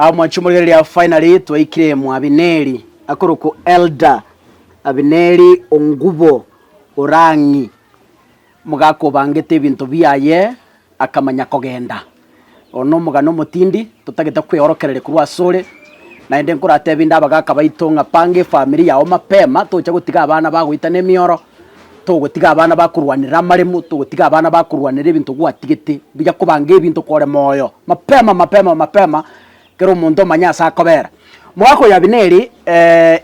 Mwanche omorigereria finally twaikire mwa Abineri akorokwa Elder Abineri Ongubo Orang'i omogaka obangete ebinto biaye akamanya kogenda. Oyo na omogano omotindi totagete kweorokereria korwa asore, naende nkoratebie inde abagaka baito ng'a panga efamiri yao mapema tocha gotiga abana bagoitana emioro, togotiga abana bakorwanera amaremo, togotiga abana bakorwanera ebinto gwatigete, mbuya kobanga ebinto kore moyo mapema mapema mapema kera omonto omanye ase akobera. Omogaka oyo Abineri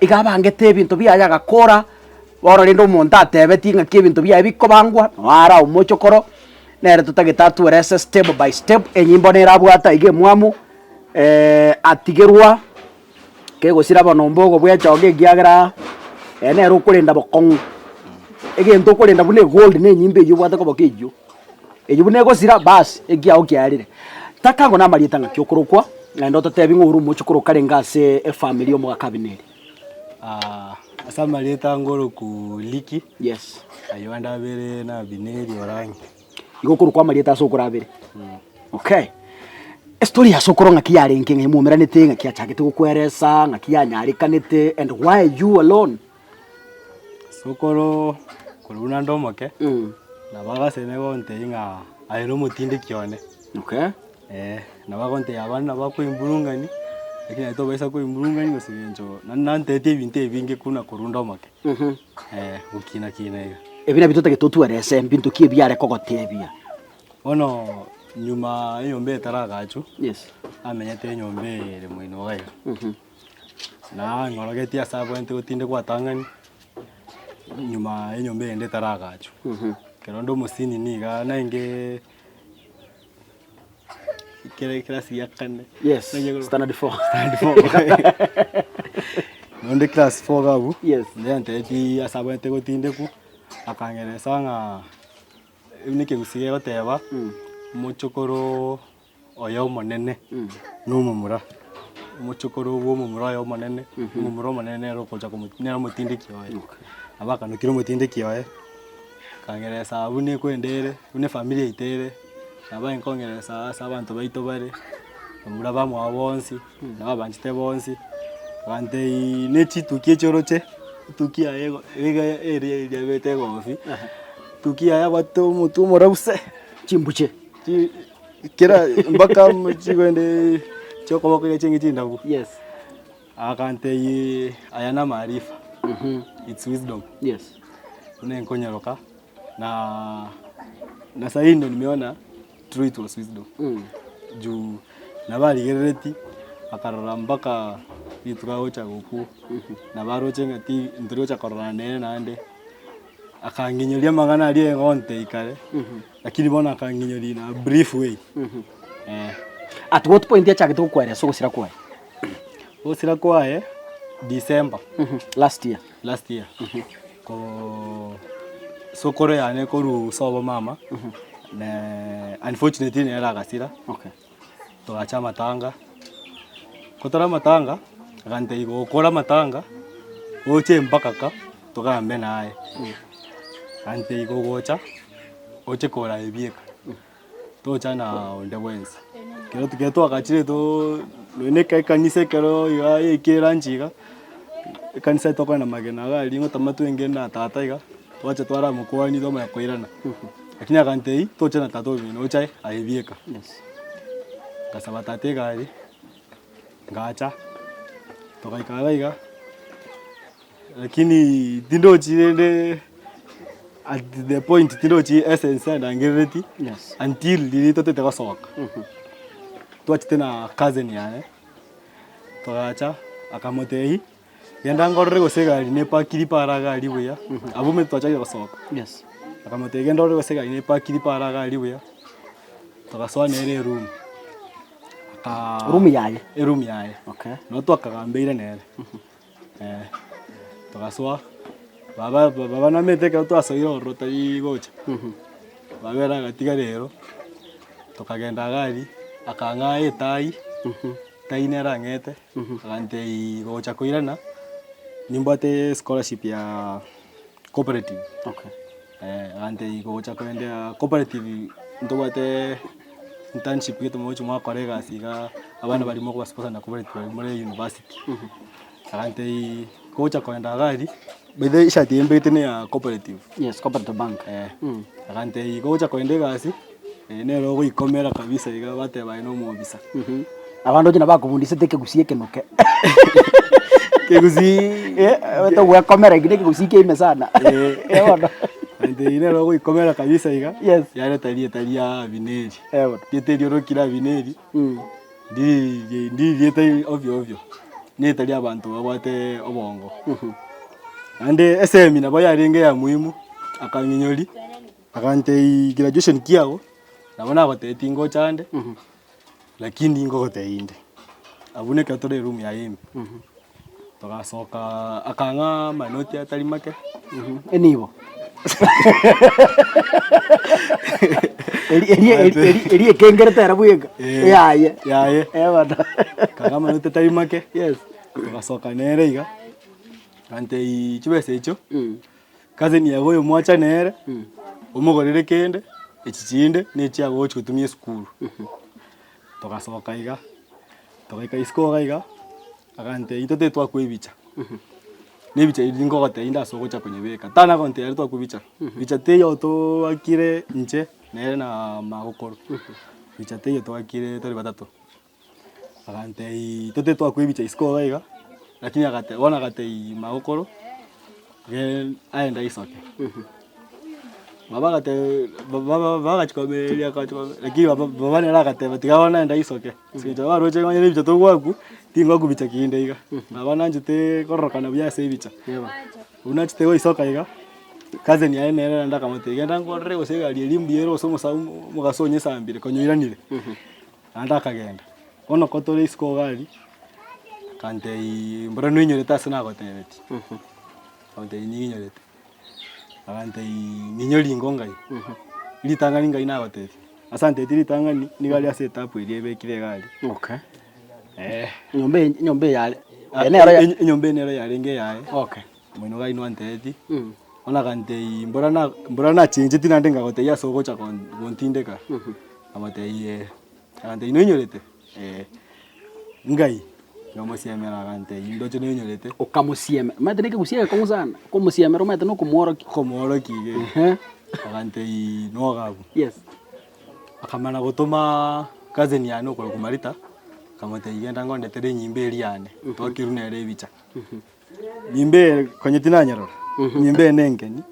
iga abangete ebinto biaye agakora, bono rende omonto atebetie ng'aki ebinto biaye bikobangwa, noo ara omochokoro, nere totagete atwerese step by step, enyimbo nere abwate aiga emwamu, atigerwa kegosira bono ombogo bwa echoge ekiagera ere nere okorenda bokong'u, egento okorenda buna egold na enyimbo eywo obwate koboko eywo, eywo buna egosira baas ekiago kiarire. Takango na amarieta ng'aki okorokwa, naende ototebi ng'a ore omochokoro okarenge ase efamiri ya omogaka Abineri. Ase amarieta ngoroku Liki, Yes. ayio ande abere na Abineri Orangi. Igo okorokwa amarieta ase okoro abere. Okay. Estory ya sokoro ng'aki yarenge ng'a imwomeranete ng'aki achagete gokweresa, ng'aki yanyarekanete and why you alone? Sokoro korwa buna nde omoke, nabo agaseme gontebia ng'a aye nomotindeki one. Okay. Eh, nabo agontebia abande nabo bakoimburungani, lakini aye tobaisa koimburungani gose eng'encho naende nantebetie ebinto ebinge buna korwa nde omoke, eh, gokina kina iga. Ebi nabio totagete otwerese, mbinto ki ebi are kogotebia? Bono nyuma enyomba eye etaragachwa, Yes. amenyete enyomba eye ere moino iga iga. Na ang'orogetie ase abwenerete gotindekwa atang'ani, nyuma enyomba eyende etaragachwa. Ekero onde omosinini iga naenge kere class ya kane. Yes, standard four. Standard four. Nonde class four iga abwo, Yes. niantebetie ase abwenerete gotindekwa, akangeresa ng'a buna ekegusii gegoteba, omochokoro oye omonene na omomura, omochokoro bwa omomura oye omonene, omomura omonene nere ogocha komo nere omotindeki oye. Nabo akanokire omotindeki oye, akangeresa buna ekwenda ere, buna efamiri yaito ere, nabo aye nkong'eresa ase abanto baito bare, bamura bamwabo bonsi, nabo abanchete bonsi, bantebia ne chituki echi oroche, etuki yaye igo iga eria eria ebete egofi, etuki yaye abwate omotwe omorabu se. Chimbuche. Chi kera mpaka chigende chiokoboko iga chienge chindabu. Yes. Akantebia aya na amaarifa, it's wisdom. Yes. Buna nkonyeroka na na sahii ndo nimeona true it was wisdom. Juu nabarigerereti bakarora mpaka rituko agocha gokwa, nabaroche ng'a ti ntori gocha kororana nere naende. Akang'inyoria amang'ana aria egonte ikare, lakini bono akang'inyoria in a brief way. Eh. At what point achagete gokoeresa ogosira kwaye? Ogosira kwaye December. Last year. Last year. Ko sokoro yane korwa sobo mama, ne unfortunately nere agasira. Okay. Togacha amatanga, kotore amatanga, agantebia gokora amatanga, oche mpaka ka togambe naye. Agantebia gogocha, oche kora ebieka, tocha na onde bwensi. Ekero ekero twagachire too nonye na ekanisa ekero iga yaikire lunch iga, ekanisa tokogenda magena iga aria ngotama twenge na tata iga, twacha twaramokwania twamanya koirana. Lakini agantebia tocha na tata omino oche aye bieka. Ngasaba tata egari, ngacha, togaika iga iga, lakini tindochi rende at the point tindochi essence endangerereti until riria totete gosoka. Twachete na cousin yaye, togacha akamotebia. Genda nkorore gose egari nepakiri para iga aria buya, abwo omanyete twachakire gosoka. Yes. Akamotebia genda orore gose egari nepakiri para iga aria buya, togasoa nere eroom, akaa Room yaye? Eroom yaye. Okay. Nabo twakagambeire nere, eh, togasoa, baba baba namanyete ekero twasoire ororo tari gocha, baba ere agatiga rero, tokagenda iga aria, akang'aa etai, etai nere ang'ete. Agantebia gocha koirana, nimbwate scholarship ya cooperative. Okay. Agantebia gocha koendea cooperative ntobwate internship gete mogochi mwakora egasi igaa. Abana baria mokobasponsor na kobareti baria more university. Agantebia gocha kogenda iga aria, by the way eshati eye mbegete ne ya cooperative. Yes, cooperative bank. Eh, agantebia gocha kogenda egasi, eye nere ogoikomera kabisa iga bateba aye na omobisa. Abande oche nabo bakobundisete ekegusii ekenoke. Kegusii Eh, togwekomera eki na ekegusii kia ime sana. Eh. Eh bono. Agantebia nere ogoikomera kabisa iga, Yes. yareta rieta ria Abineri. Eh bono. Rieta erio orokire Abineri. Ndiri ndiriete ovyo ovyo, niritari riabanto babwate obongo. Naende esemi nabo yarenge ya muhimu, akang'inyori, akantebia graduation kiago, nabo nagotebetie ngocha nde, lakini nkogotebia inde. Abwo nekero tore eroom yaye ime, togasoka akang'a amanoti atari make. Enibo. Eri eri eri eri eri ekengerete ere bweka. Eh, Yaye. yaye. Eh bono. Akang'a amanoti atari make, Yes. togasoka nere iga, akantebia chibesa echio, cousin yago oyo mwacha nere, omogorere kende, echi chinde na echiago ogochi gotumia esukuru. Togasoka iga, togaika isiko iga iga, Agantebia, Intwe titwakwa ebicha, na ebicha ebi nkogotebia inde ase ogocha konyebeka. Tana gontebia aria twakwa ebicha, bicha teiyo toakire inche nere na magokoro, bicha teiyo toakire tore batato. Agantebia intwe titwakwa ebicha isiko iga iga, lakini agateba bono agatebia magokoro, ge aende aisoke. Baba agateba baba bagachia kobereria akachia kobereria lakini baba baba nere agateba tiga bono naende aisoke. Ase eng'encho baroche onye na ebicha togwakwa, tingwakwa bicha kinde iga. Baba nanchete kororokana buya ase ebicha. Buna nachete goisoka iga, cousin yaye nere naende akamotebia genda nkorore gose egari eria mbuya ere gose omosa omogaso onyesambire konya oiranire. Naende akagenda. Bono ko tore isiko iga aria, akantebia mbora noinyorete ase nagotebetie, akantebia ninyorete. Agantebia ninyori ingo ngai, ritang'ani ngai nagotebia, ase antebetie ritang'ani nigo aria ase etapu eria ebekire iga aria. Okay. Eh. Enyomba eye enyomba eye yare eye nero ya Enyomba eye nero yarenge eyaye, Okay. omoino iga inwe antebetie, bono agantebia mbora na mbora nachenchetie naende nkagotebia ase ogocha kon gontindeka, nkamotebia eh, agantebia noinyorete? Eh, ngai. Nkamosiemera agantebia ndoche noinyorete. Okamosiemera, omanyete na ekegusii egekong'u sana, okomosiemera omanyete na okomworokia. Okomworokia iga Ehe. Agantebia noga abwo. Yes. Akamana gotoma cousin yane okorokwa Marita, akamotebia genda ngondetere enyimbo eria yane, twakerwa nere ebicha. Nyimbo eye konya tinanyerora, nyimbo eye nenkeni,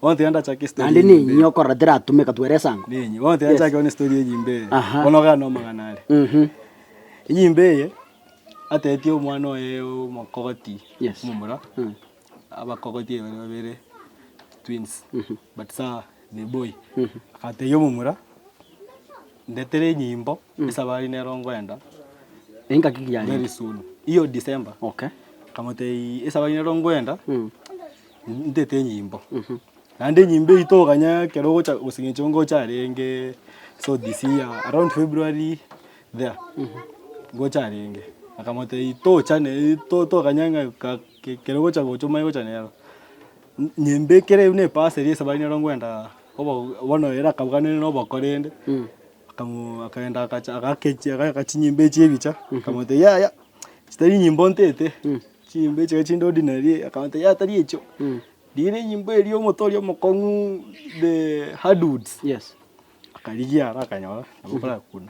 bono tiga ndachake estory Naende ya enyimbo ninyi eye. okorora teratumeka twere esango. Nenyi, bono tiga Yes. nchake bono estory ya enyimbo eye, Aha. bono iga nomogano are. Mhm. Enyimbo eye, atebetie omwana oye omokogoti, Yes. omomura, Mm. abakogoti baria babere twins, but sa the boy, agatebia omomura, ndetere enyimbo, esabari nero nkoenda. Engaki ki yarenge? Very soon, iyo December. Okay. Akamotebia esabari nero nkoenda, ntete enyimbo. Naende enyimbo eyio toganya ekero ogocha gose eng'encho ngocha arenge so this year around February there, ngocha arenge. Akamotebia tocha ne to- toganya ng'a ka ekero ogocha gocha omanye gocha nero. Nyembekere buna epaseri esabari nero nkoenda obo bono ere akabuganire na oboko rende. Akamo akaenda agacha agakechi agaaka chinyimbo echi ebicha, akamotebia yaya, chitari nyimbo ntete, chinyimbo echi iga chinde ordinary, akamotebia yaya tari echio, rigia enyimbo eria omote oria omokong'u the hardwoods. Yes. Akarigia aro akanyora, nabo korakuna.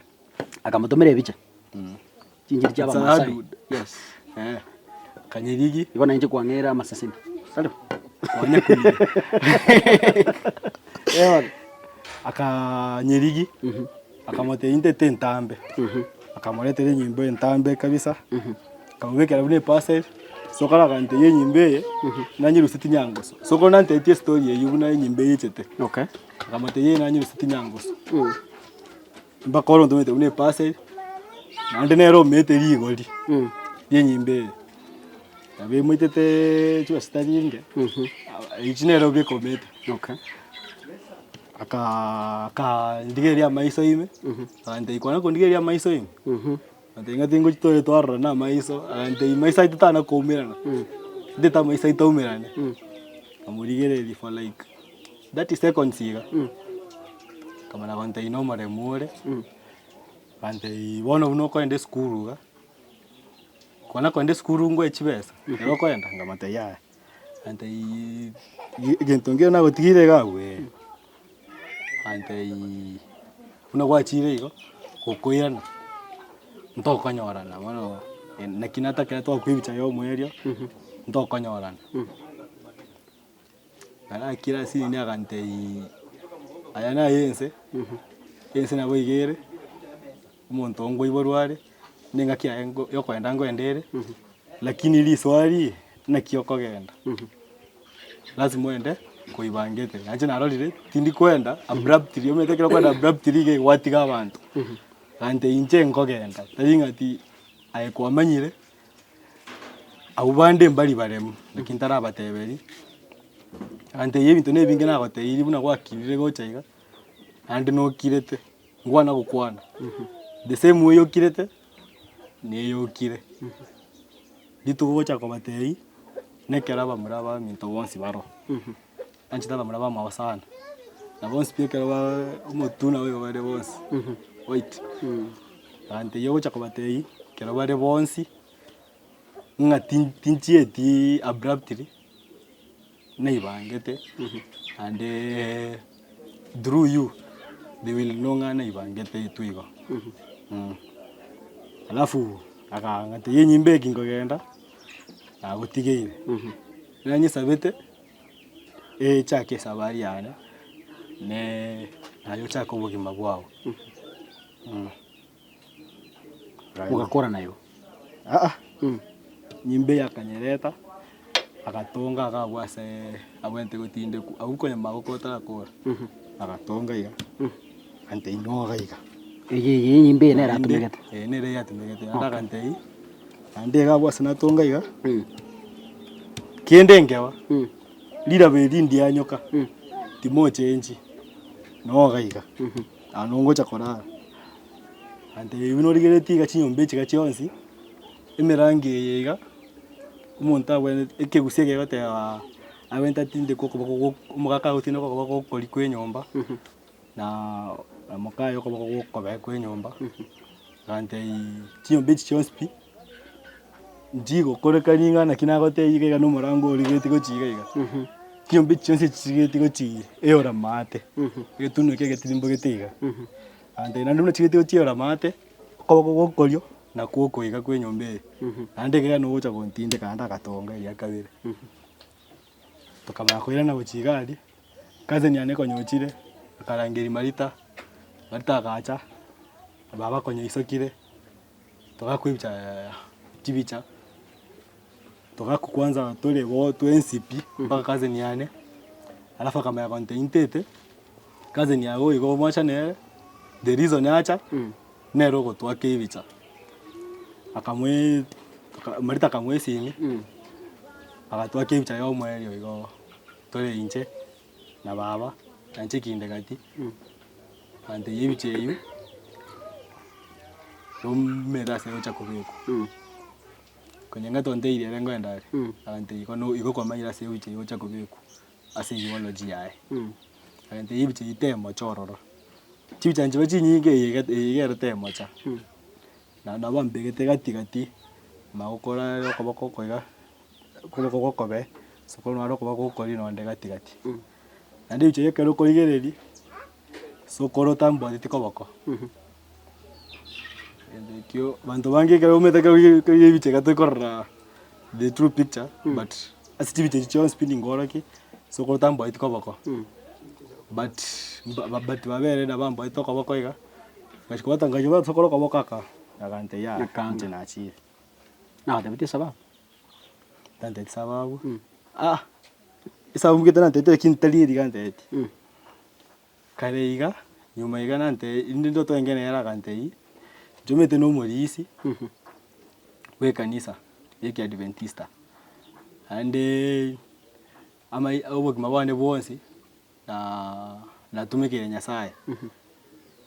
Akamotomera ebicha. Chinchiri chia It's a Abamasai. hardwood. Yes. Eh, akanyerigi. Igo nainche kwang'eire amaseseni. Tari bo? Kwanyakunire. Eh bono. Akanyerigi, akamotebia intete entambe, akamoretera enyimbo entambe kabisa, akamobekera buna eparcel, sokoro akantebia enyimbo eye, nanyerusetie nyangusu. Sokoro nantebetie estory eywo buna enyimbo eye echete. Okay. Akamotebia eye nanyerusetie nyangusu. Mpaka ore ontomete buna eparcel, naende nere omeete rigori ria enyimbo eye. Nabo emoitete chibesa chitari inge, echi nere obe ekomete. Okay. Aka akandigereria amaiso ime, agantebia kwana kondigereria amaiso ime, agantebia ng'a tingochi tore twarorana na amaiso, agantebia maiso aito tana koumerana, ntete amaiso aito aumerane, nkamorigereria for like 30 seconds iga, akamanya gontebia nomoremu ore. Agantebia bono buna okoenda esukuru iga, kwana koenda esukuru ngoe chibesa, ekero okoenda? Nkamotebia yaya. Agantebia egento nkere nagotigeire iga abwo eh. Agantebia buna gwachire igo, gokoirana ntokonyorana bono naki natakire twakwa ebicha ya omoerio, ntokonyorana. Narakire ase inde agantebia aya naye ense, ense nabo iga ere, omonto nkoiborwa are, na engaki yaye nko yokoenda nkoenda ere, lakini riswari naki okogenda, lazima oende koibangete. Nainche narorire, tindi koenda abruptly, omanyete ekero okoenda abruptly iga gwatiga abanto. Agantebia inche nkogenda, tari ng'a ati aye kwamanyire. Abwo bande mbari baremu, naki ntarabateberia, agantebia ebinto na ebinge nagotebiri buna gwakinire gocha iga, naende nokirete, nkwana gokwana, the same way okirete, neyokire. Rituko ogocha kobatebia, nekero abamura baminto bonsi baroo, nanchete abamura bamwabo sana, na bonsi pi ekero ba omotwe nabo igo bare bonsi, white. Agantebia ogocha kobatebia, ekero bare bonsi. Ng'a tinchieti abruptly, naibangete naende through you they will know ng'a naibangete intwe igo. Alafu akang'atebia enyimba eki nkogenda nagotigeire, nanyesabete echake esabari yane naye ochake obogima bwao. Mogakora nayo. Aa, nyimba eye akanyereta, agatonga iga abwo ase abwenerete gotindekwa, abwo konya magoko otarakora, agatonga iga, agantebia noga iga. Eye eye enyimba eye nere atumegete. Eye nere yatumegete, naende agantebia, naende iga abwo ase natonga iga, kende nkeba, riraba eri ndianyoka, timochenchi, noga iga, aa nongocha korara. Agantebia buna origereretie iga chinyomba echi iga chionsi, emerango eye iga, omonto abwenerete ekegusii eke egoteba abwenerete atindekwe okoboko gwo omogaka agotindekwa okoboko gokori kwa enyomba, na na mokaye okoboko gokobee kwa enyomba, agantebia chinyomba echi chionsi pi, nchigokoreka ring'ana naki nagotebia iga iga na omorango origeretie gochia iga iga, chinyomba echi chionsi echi chirigeretie gochia eora maate, egetunwa eke egetirimbogete iga. Naende naende buna chigeti gochiera amaate, okoboko gwokorio nakwo okoiga kwa enyomba eye, naende ekero nogocha gontindeka naende agatonga eria kabere. Tokamanya koirana gochia iga aria, cousin yane konya ochire, akarangeria Marita, Marita agacha, baba konya oisokire, togakwa ebicha chibicha, togakwa kwanza tore bo twensi pi, mpaka cousin yane, alafu akamanya gontebia ntete. Cousin yago igo omwacha nere, the reason acha, nere ogotwaka ebicha. Akamwe Marita akamoa esimi, agatwaka ebicha ya omoerio igo tore inche na baba, na inche kinde gati, agantebia ebicha eywo, omere ase egocha kobekwa. Konya ng'a tonteirie ere nkoenda are, agantebia igo no igo kwamanyire ase ebicha eywo egocha kobekwa. Ase ideology yaye. Egento eyio ebicha eyio temocha ororo. Chibicha nchibe chinyinge eye iga eye iga ere temocha. Na nabo bambegete gati gati, magokora are okoboko oko iga, okoboko gokobee, sokoro naro okoboko gokoria nonde gati gati. Naende ebicha eyio ekero okorigereria, sokoro tambwateti koboko. Egento ekio abanto bange ekero omanyete ekero korigereria ebicha iga tokorora the true picture but ase chibicha echi chionsi pi ninkorokia sokoro tambwateti koboko but but babere nabo bambwatete okoboko iga, ngachia kobwata ngachia kobwata sokoro okoboko aka agantebia yaya Akanga. inche nachire. Nagotebetie esababu? Tantebetie sababu, ah esababu gete nantebete lakini tari eri iga antebetie. Kare iga, nyuma iga nante rinde ntotoenge nere agantebia, nchomete na omorisia bwa ekanisa ya ekiadventista, naende amai obogima bwane bwonsi natumekire Nyasaye.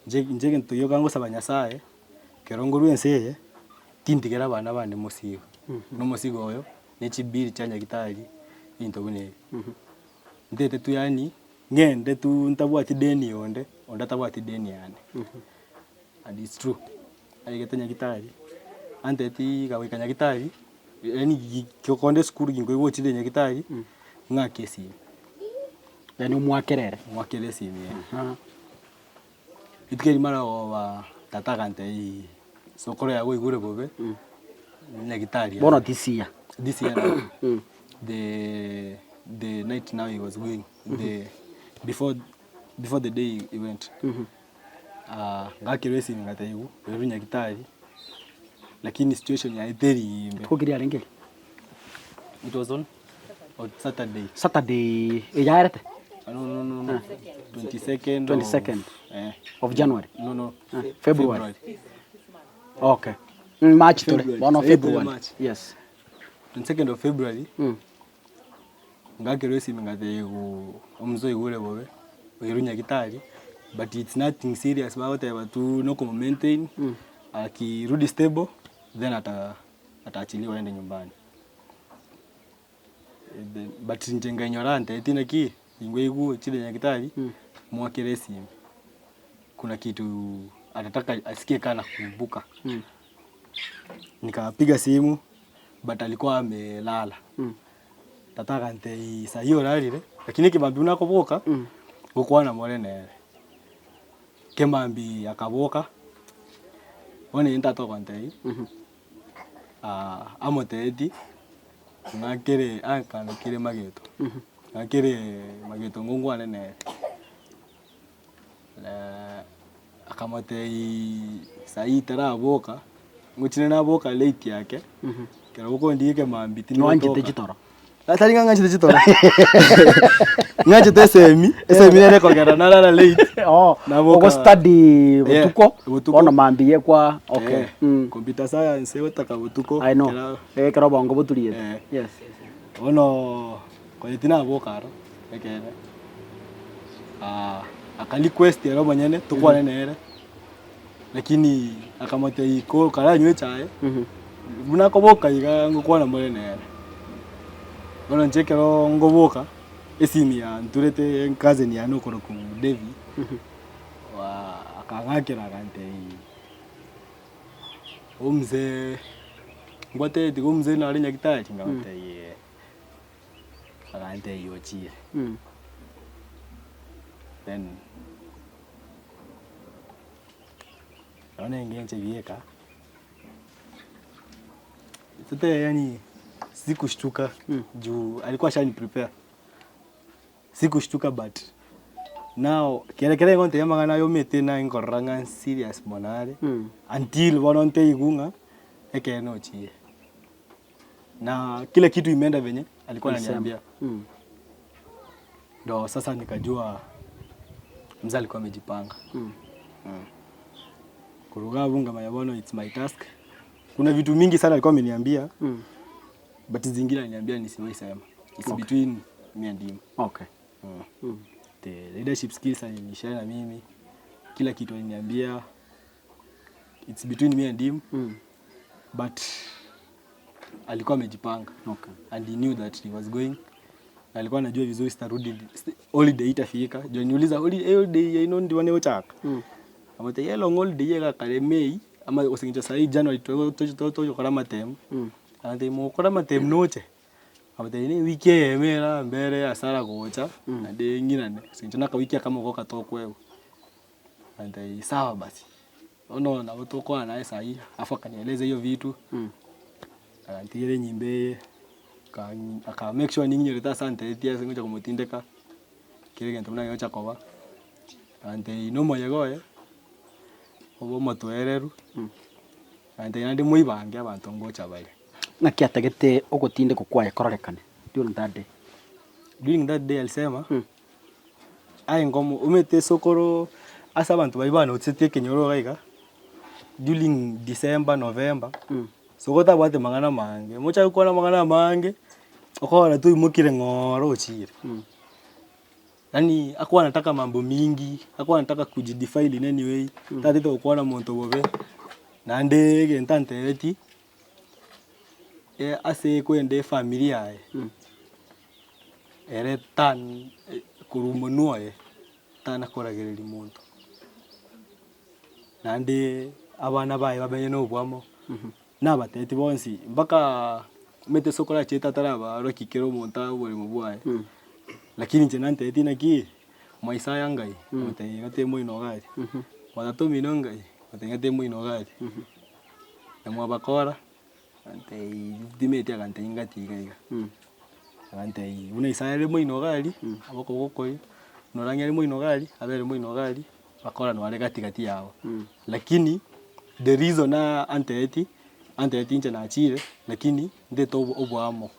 Inche inche egento gioka ngosaba Nyasaye, ekero nkorwa ense eye, tintigera abana bane mosigo, na omosigo oyo, ne chibiri chia nyagetari, ebinto buna ebi. Ntete tu yaani. Ng'ende tu ntabwati deni ya onde, onde atabwati deni yane. And it's true. Aigete nyagitari, antebetie iga goika nyagitari, yaani gi konde esukuru ginkoigwa gochire nyagitari, ng'ake esimi. Yaani omwakere ere. Omwakere esimi eh. Rituko erimo arogoba tata agantebia sokoro yago oigure bobe, nyagitari are. Bono tisiya. This year now, the the night now he was going, the before before the day he went. Ngakerwa esimi ngatebiwa oirwe nyagitari, lakini situation yaye teri imbe. Rituko ki riarenge eri? It was on on Saturday. Saturday eyaerete? No no no no, 22nd 22nd of eh of January? No no, February. Okay. March tore, February. bono April, February. March. Yes. 22nd of February. Ngakerwa esimi ngatebiwa omonto oigure bobe, oirwe nyagitari, but it's nothing serious bagoteba tu nokomo maintain, akirudi stable then ata ataachiliwa aende nyumbani. Then but inche nkainyora antebetie naki, ingwe igwe ochire nyagitari, mwakere esimi, kuna kitu anataka asikie ka anakumbuka. Nikapiga simu but alikuwa amelala. Tata agantebia sahi orarire, lakini ekemambia buna akoboka, gokwana more nere. Ekemambia akaboka, bono inche tata ogontebia, amotebetie ng'akere akanokire mageto, ng'akere mageto ngokwane nere. Akamotebia sahi taraboka, ngochire naboka late ake, ekero okondigia ekemambia Noanchete tinotoka. chitoro? Tari ng'a ng'anchete chitoro, ng'anchete esemi, esemi nere ekogera narara late, Oh, naboka ogostudy Yeah, botuko, botuko. bono mambia ekwa okay. Eh, Mm. computer science egotaka botuko, I know. ekero Eh, ekero obongo boturiete. Eh. Yes. Bono konya tinaboka aro, ekeene, aka request ere omonyene tokwane nere, lakini akamotebia ko karanywe echae, buna akoboka iga ngokwana more nere. Bono inche ekero ngoboka, esimi yanturete cousin yane okorokwa Davy, akang'akera akantebia omzee ngwatebetie iga omzee nare nyagetari? Nkamotebia eh. Agantebia ochire. Then bono engencho bieka, tote yaani sikushtuka juu alikuwa ashani prepare. Sikushtuka but now kere kere ngontebia amang'ana aya omanyete naye nkorora ng'a serious mono are, until bono nteigwe ng'a ekeene ochire. Na kila kitu imeenda venye alikuwa ananiambia. Ndo sasa nikajua mzee alikuwa amejipanga. Korwa iga abwo nkamanya bono it's my task. Kuna vitu mingi sana alikuwa ameniambia but zingine aliniambia nisiwahi sema. It's between me and him. Okay. The leadership skills alinishare na mimi. Kila kitu aliniambia it's between me and him. But alikuwa amejipanga. Okay. And he knew that he was going. Na alikuwa anajua vizuri sitarudi holiday itafika. Juu aliniuliza holiday holiday yaino ndiwane ochaka. Amate yelong holiday yegakare May ama gose sahi January togokora amatemu. Agantebia mogokora amatemu noche. Agatebia ne ewiki eyemo era mbere asara gocha naende ng'irane ase eng'encho na akawiki akamo goka tokoegwa. Agantebia sawa basi. Bono nabo tokwana naye sahi alafu akanieleza hiyo vitu, agantigera enyimba eye, aka make sure ning'inyorete ase antebetie ase ngocha komotindeka, kera egento buna gegocha koba, agantebia na omoyega oye, obe omotoereru, agantebia naende moibange abanto ngocha bare. Ng'aki atagete ogotindekwa kwaye kororekane during that day? During that day alisema, aye ngomo omanyete esokoro ase abanto baria banochetie ekenyoro iga iga, during December, November, sokoro tabwate mang'ana amange, mochake gokwana amang'ana amange, okonyora twaimokire ng'ora ochire. Yaani hakuwa anataka mambo mingi, hakuwa anataka kujidefile in any way, tatete gokwana monto bobe, naende egento antebetie, ase kwenda efamiri yaye, ere tan korwa omonwe oye, tana koragereria monto. Naende. abana baye bamenye na obwamo, nabatebi bonsi mpaka omanyete sokoro achiete atarabarokia kera omonto oboremo bwaye, lakini inche nantebetie naki, maiso aya ngai, agotebi iga temoino iga aria, mwatata omino ngai, agotebi iga temoino iga aria, na mwabakora. Agantebia timeti agantebia ngati iga iga, agantebia buna Isaya are moino iga aria, abe okoboko koria, buna Orangi are moino iga aria, abe ere moino iga aria, bakorana are gati gati yabo. Lakini the reason antebetie, antebetie inche nachire, lakini ntete oboamo.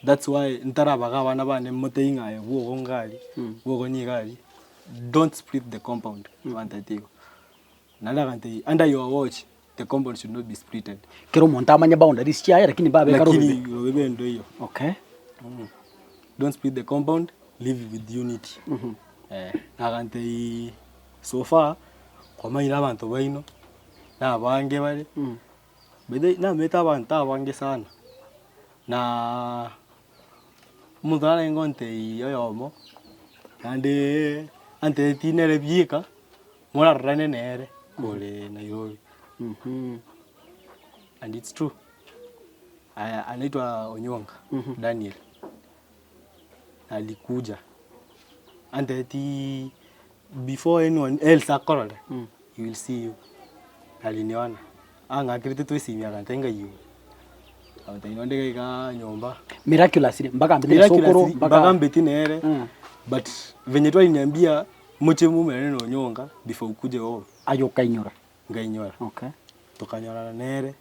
That's why ntarabaga abana bane motebie ng'a aye bwogo iga aria, bwogo nigo aria, don't split the compound, abantebetie igo. Naende agantebia, Under your watch the compound should not be splitted. Kera omonto amanye boundaries chiaye lakini mbabeka Lakini robibe. robibe endo iyo. Okay. Don't split the compound, live with unity. Eh, agantebia so far kwamanyire abanto baino na abange bare, by the way namanyete abanto abange sana, na omonto narenge gontebia oyomo, naende antebetie nere bieka. Morarorane nere ore Nairobi. And it's true. Aya anaitwa Onyonga Daniel. Alikuja antebetie before anyone else akorore he will see you. Aliniona ang'akerete twesimi agantebia ng'ai iwe. Agantebia nonde iga igaa nyomba. Miraculously mpaka ambete na sokoro Miraculously mpaka ambeti nere but venye tu aliniambia Moche momerane na onyonga before ukuje home. Aye okainyora. Nkainyora. Okay. Tokanyorana nere.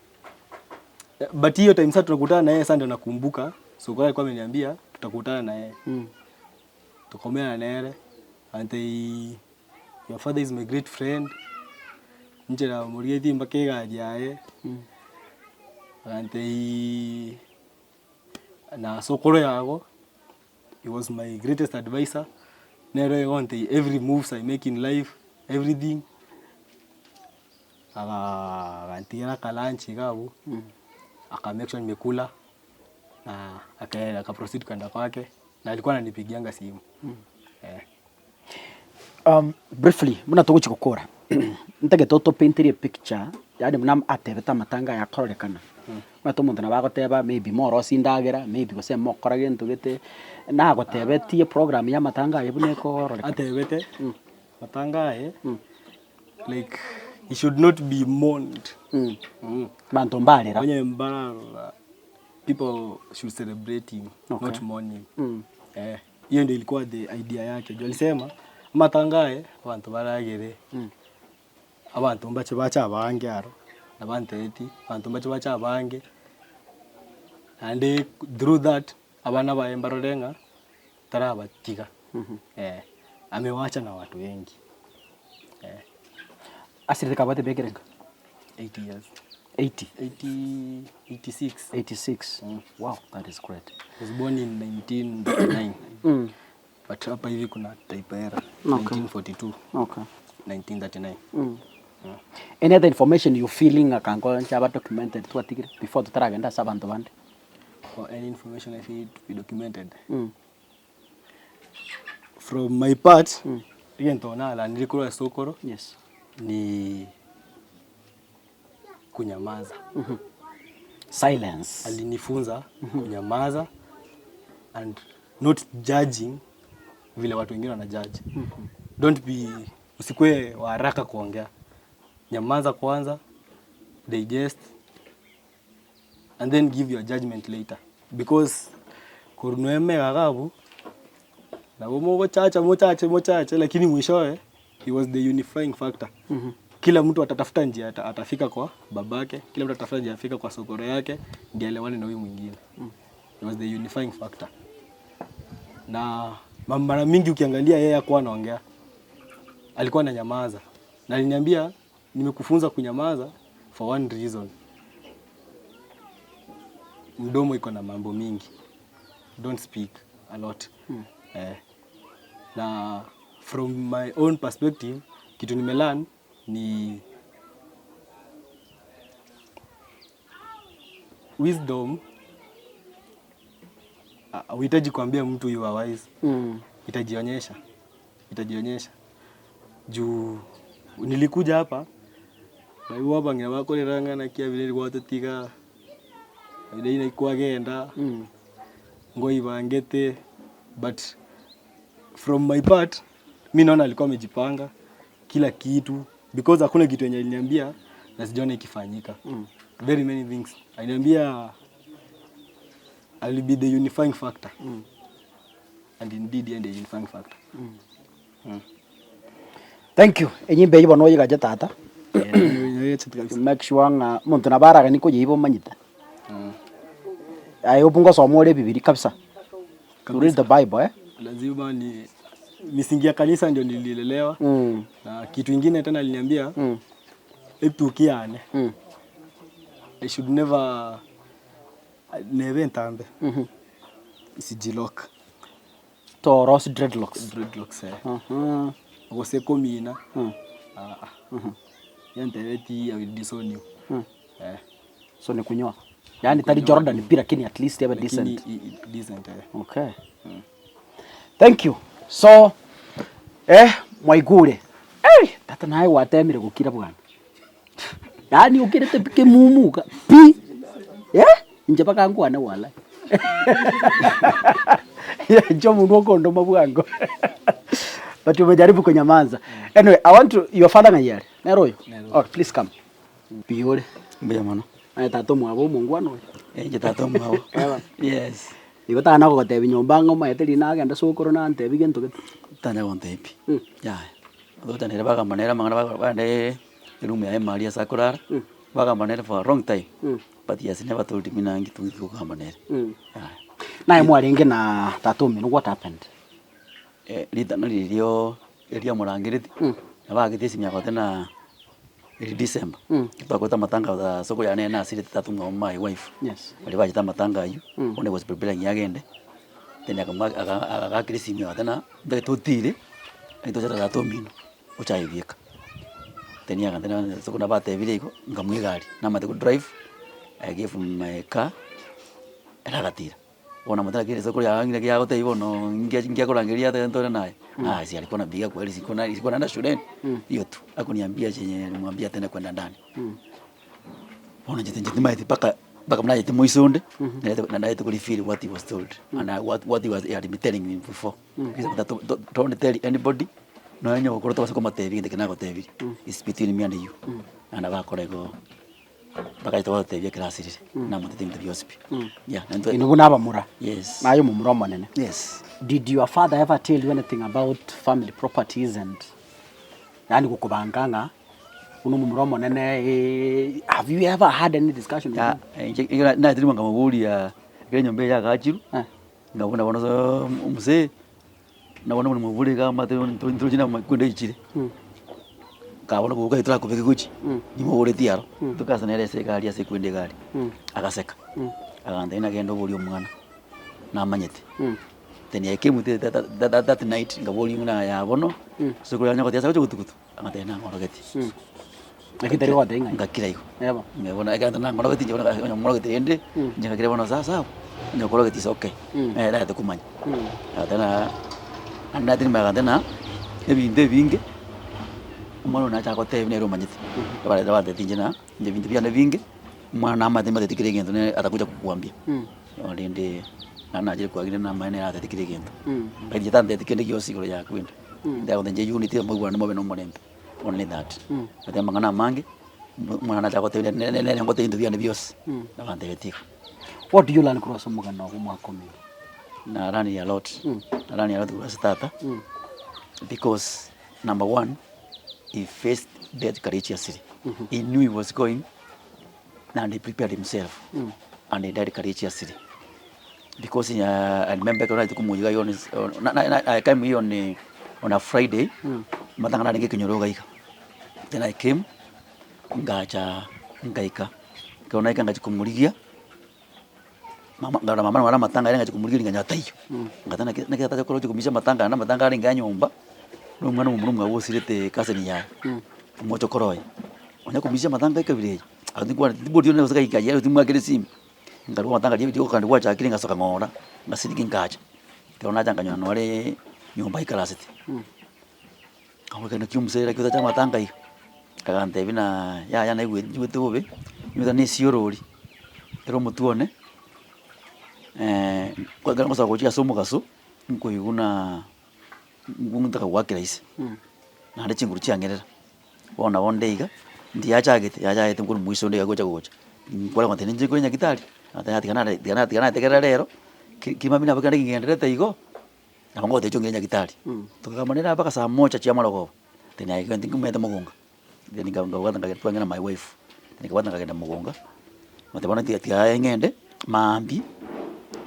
But hiyo time sasa tunakutana na yeye sasa ndio nakumbuka. Sokoro alikuwa ameniambia tutakutana na yeye. Mm. Tukaomeana nere. Agantebia your father is my great friend. Inche namorigetie mpaka egari yaye. Agantebia na sokoro yago. He was my greatest adviser, nere ogontebia every moves I make in life, everything, agantigera aka lunch iga abwo, aka make sure nimekula, na akaenda aka proceed kwenda kwake, na alikuwa ananipigianga simu eh. Briefly, buna togochia gokora, ntagete otopainterie epicture, yaani buna atebete amatanga aya akororekana, omanyete omonto nabo agoteba maybe morosie endagera, maybe gose mokora gento gete, nagotebetie program ya amatanga aye buna ekororekana. Atebete, matanga aye, like he should not be mourned. Abanto mbarera. Onye mbararora, people should celebrate him, not mourn him. Eh. Hiyo ndio ilikuwa the idea yake juu alisema amatanga aye abanto baragere, abanto mbache bache abange aro, nabantebetie abanto mbache bache abange, naende through that abana baye mbarore ng'a tarabatiga eh, amewacha na watu wengi eh. Asirete kabwate emiaka erenga? 80 years. 80? 80, 86. 86. Wow, that is great. Was born in 1939. Mm. But hapa hivi kuna type error. Okay. 1942, Okay. 1939. Mm. Any other information you feeling akango nchaba documented twatigire before totaragenda ase abanto bande? For any information I feel to be documented. Mm. From my part, egento nalanire korwa ase okoro Yes. ni kunyamaza. Silence. Alinifunza kunyamaza and not judging vile watu wengine wana judge. Don't be usikue wa haraka kuongea. Nyamaza kwanza, digest and then give your judgment later because korwa emega iga abwo nabo mogochacha mochache mochache lakini mwishowe he was the unifying factor. Kila mtu atatafuta njia atafika kwa babake, kila mtu atatafuta njia atafika kwa sokoro yake ndiye aelewane na huyu mwingine. He was the unifying factor. Na mara mingi ukiangalia yeye hakuwa anaongea, alikuwa ananyamaza, na aliniambia nimekufunza kunyamaza for one reason, mdomo iko na mambo mingi, don't speak a lot. Eh, na from my own perspective kitu nimelearn ni wisdom. Huhitaji kuambia mtu you are wise. Itajionyesha, itajionyesha. Juu nilikuja hapa Naigwa abang'ina bakorera ng'a naki Abineri gwatotiga, Abineri naki kwagenda, ngoibangete, but from my part, mi naona alikuwa amejipanga kila kitu because hakuna kitu yenye aliniambia na sijaona ikifanyika. Very many things. Aliniambia I will be the unifying factor. And indeed yeye ndiye unifying factor. Thank you, enyimba eyio bono oyegache tata, make sure ng'a omonto nabo araganie koyeiba omanyete. Aye obwo ngosoma ore ebibiria kabisa, you read the bible eh. Lazima ni misingi ya kanisa ndio nililelewa na kitu ingine tena aliniambia etuki yane I should never nebe entambe isijilock Toros dreadlocks. Dreadlocks eh. Gose komina aa yantebetie I will disown you eh. So ni kunyoa. Yaani tari Jordan pi lakini at least ebe Lakini decent. i- i- decent eh. Okay. Thank you. So eh mwaigure. Hey, tata naye gwatemire gokira bwana. Yaani okirete pi kemumu iga pi. Eh? Inche mpaka nkwane walai. Inche omonto okondoma bwango. But umejaribu kunyamanza. Anyway, I want to your father ng'ai are? Nere oyo? Oh, please come. Mbuya ore? Mbuya mono. Aye tata omwabo omongwana oyo. Inche tata omwabo. Eba. Yes. Igo tana gogotebia nyomba ng'a omaete riina agende sokoro nantebie gento gete. Tanya gontebia pi. Yaya. Ogocha nere bagamba nere amang'ana bago bagende eroom yaye maria ase akorara, bagamba nere for a long time, but he has never told me nanki toki kogamba nere. Yaya. Naye mwarenge na tata omino what happened? Ritang'ani riria erio amorangeretie, nabo aagete esimi agote na eri December, twakorete amatanga ase okoyana nere nasirete tata omwabo my wife, Yes. baria bachete amatanga aywo, bono he was preparing agende, then akamoa aka agakera esimi agote na ntagete otire, naki tochete tata omino, oche aye bieka. Then agantebia ase buna batebire igo, nkamoa egari, namanyete ko drive, I gave him my car, ere agatira. Bono namotebia naki risiko riago ng'ina riagotebia bono ngia ngiakorangeria ate ntore naye, ah si alikuwa anapiga kweli sikuwa na sikuwa naenda shuleni, hiyo tu, hakuniambia chenye nilimwambia tena kwenda ndani. Bono inche inche timanyeti mpaka mpaka buna nachete moiso onde, narete naete ko reveal what he was told and what what he was he had been telling me before. Don't tell anybody, nonya nyogokoro tobasa komotebia egento eke nagotebirie, it's between me and you, naende bakora igo. Bagacha gotebia ekero asirire, namotete ebinto bionsi pi. Yeah, na intwe- Inwe buna abamura, Yes. naye omomura omonene. Yes. Did your father ever tell you anything about family properties and yaani gokobanga ng'a buna omomura omonene eh, have you ever had any discussion with Ya, him? inche ekero naetire nkamoboria, ekero enyomba eye yagachirwe, Eh. nkabuna bono omosee. Nabo nabwo mobure iga amate ntoroche na amakwenda aichire. Nkabona koboka aye torakobeke gochia, nimoboretie aro, tokasa nere ase egari ase ekwenda egari, agaseka, agantebia nagende oborie omwana, namanyete. Then I came with that that that night nkaboria ng'a yaya bono, ase okoria onye gotebi ase agocha gotugutu, agantebia nang'orogetie. Naki tari gotebia ng'ai? Ngakira igo. Ebo. Bono ekero nang'orogetie inche bono onye ng'orogetie rende, inche ngakira bono sawa sawa, onye okorogetie is okay, nere tagete komanya. Agateba naende naende nigo agateba ng'a ebinto ebinge, omwana oyo nacha agotebia nere omanyete, abareta bantebetie inche ng'a inche ebinto biane ebinge, omwana namanyete nimanyete kera egento nere atagocha kokwambia. Bono rende, naende nachire kwagire namaene nere atebeti kera egento. Lakini inche tantebeti kende gionsi igoro ya kwenda, ntagotebi inche unity moigwane mobe na omorembe. Only that, but amang'ana amange, omwana nacha gotebia nere ngotebia ebinto biane bionsi, nabantebetie igo. What do you learn korwa ase omogano obo omwaka omino? Na learn a lot, na learn a lot korwa ase tata, because number one, he faced death courageously, he knew he was going and he prepared himself and he died courageously because I remember ekero narete komoiga iga on na- na- I came here on on a Friday, amatanga narenge ekenyoro iga iga, then I came, ngacha ngaika, ekero naika ngachia komorigia, mama nkarora mama naro amatanga aria ngachia komorigereria nkanyora taiyo, ngateba naki naki tata okoroche komisia amatanga aya na amatanga arenge aya nyomba, na omwana omomura omwabo osirete ecousin yaye, omochokoro oye, onya komisia amatanga ekabira eye, tibori gose gaika timwakera esimi. Nkarua amatanga aria rioka naende gwachakire ngasoka ng'ora, ngasiriki nkacha. Ekero nacha nkanyora nore nyomba aikarasete, nkaboka naki omosere naki otacha amatanga iga. Agantebia na yaya naigwete nigwete bobe, nigo na esiorori, ere omotwe one, ekero ngosoka gochia ase omogaso, nkoigwa na ngontaka goakera ise, naende chinguru chiang'erera. Bono nabo nde iga, ndi yachagete, yachagete nkorwa moiso onde iga gocha gocha, nkware gontebia ninche nkore nyagetari, agateba tiga nare tiga nare tiga nategerera rero, ki kimambia nabo kende ngendererete igo, nabo ngogotebia inche ong'ire nyagetari. Tokagamba nere mpaka saa moja chia marogoba, then aye gento nkomanyete mogonga, then nka nkabwata nkagenda twang'ina my wife, nikabwata nkagenda mogonga, ngotebi bono tiga tiga aye ng'ende, maambia,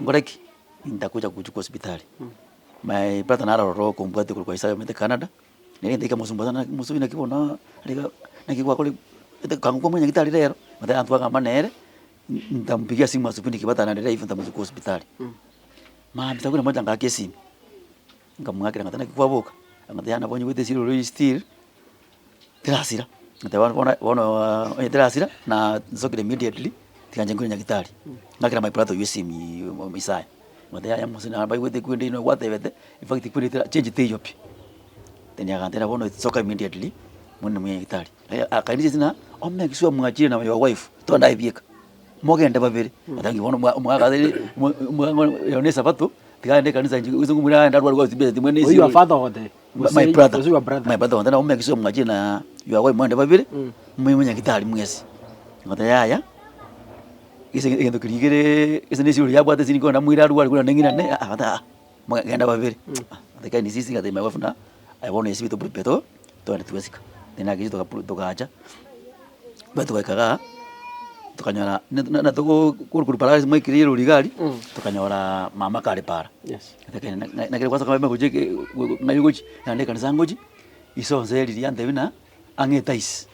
nkore ki, ntakuja gochia hospitali. My brother naro ororo okombwatia korwa kwa Isaya omanyete Canada. Nere ntaika mosomba sana mosomi naki bono riga naki gwakora kango kwa monyagitari rero, bateba twagamba nere, nitampigia simu asubuhi nikipatana na dereva nitamuchukua hospitali. Mambia saa kumi na moja ngaaka esimi, nkamwakera ng'a naki kwaboka, agantebia yaani nabo nyigwete esiri ore still, terasira, ngateba bono bono onye terasira, na nsokire immediately, tiga inche nkoire nyagetari. Ngakera my brother oywo esimi Isaya. Ngotebi yaya mose nabo baigwete ekwende ino gwatebete, in fact ekwende tera change teiyo pi. Then agantebia bono soka immediately, mwende mwe nyagetari. Akainsisti ng'a omake sure mwachire na your wife, togende aye bieka, mogende babere, ngateba bono omwa omwaka ero ne esabato, tiga agende ekanisa inche gose ngomwira agende arware gose tibweti mwene Oyio your father ogotebia? My brother, gose your brother? My brother ogotebia omake sure mwachire na your wife mogende babere, moime nyagetari mwesi. Ngoteba yaya. Gese egento keria kereee gese na esirori yabwate esiri nkogenda moire arware buna neng'ina ne aa aa moge genda babere ah ekaini sisi ngatebia my wife buna aye bono esibete oborupe to togende twesika. Then nakechi toka togacha, buna togaika igaa, tokanyora na na natogoo korwa para ase mwaikire erori iga aria, tokanyora mama kare para. Yes. Naki gwasoka gochia ng'ai ogochia, naende ekanisa ngochia, iso nse riria antebia buna. Ang'e etaisi,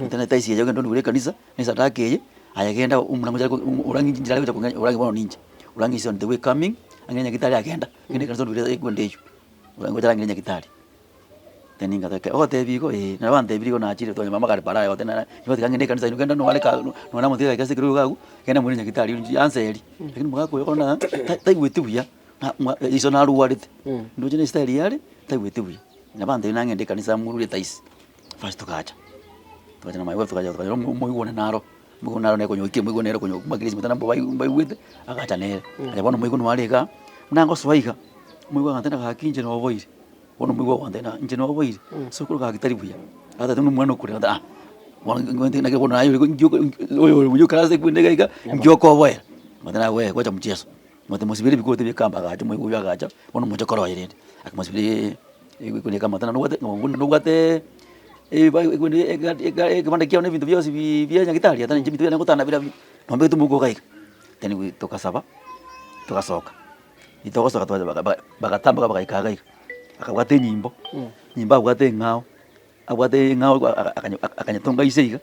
tena etaisi eye ogende onigure ekanisa, na esadaka eye, aye genda omorango ochake orange inche nare gocha kong'enya orange bono ninche, orange is on the way coming, ang'e nyagetari agenda, genda ekanisa onigure ekwende eywo, orange gocha arangere nyagetari. Then ngataka ogotebia igo eh, nabo bantebirie igo nachire twanyora mama kare para aye goteba nere igo tiga ng'ende ekanisa inwe genda nore ka nonye na omonto oika ase ekerogo iga abwo, genda moire nyagetari inche anseri, lakini omogaka oyo bono ng'a taigweti buya, na mwa iso narwarete, ndoche na estyle yare, taigweti buya. Nabantebia nang'ende ekanisa morure etaisi, first togacha, togacha na my wife togacha tokanyora omo omoigwa one naro, omoigwa one naro nere konya oikire omoigwa nere konya omakire esimi tana mbo mbaigwete, agacha nere, aye bono omoigwa nare igaa, buna ngosoa iga, omoigwa agantebia gaki inche noboire, bono omoigwa ogontebia ng'a inche noboire, sokoro gaki tari buya, agateba buna omwana okorera ah, bono naki bono naye oyo ore buya oikaransete ekwende iga iga, inki okoboera, ngotebi naye we wacha mchezo. Mote mosibere ebikoroto bie ekamba agacha omoigwa oyio agacha, bono omoche kore oye rende, akamosiberia ebikunde ekamba tena nobwate buna nobwate ekebanda kiao na ebinto bionsi bi bia nyagetari ata inche ebinto biane ngotana birabio, nombegete omouko iga iga. Then we tokasaba, togasoka, ritogosoka twacha baka ba bagatamboka bagaika iga iga, akabwata enyimbo, enyimbo abwate eng'ao, abwate eng'ao akanyetonga inse iga.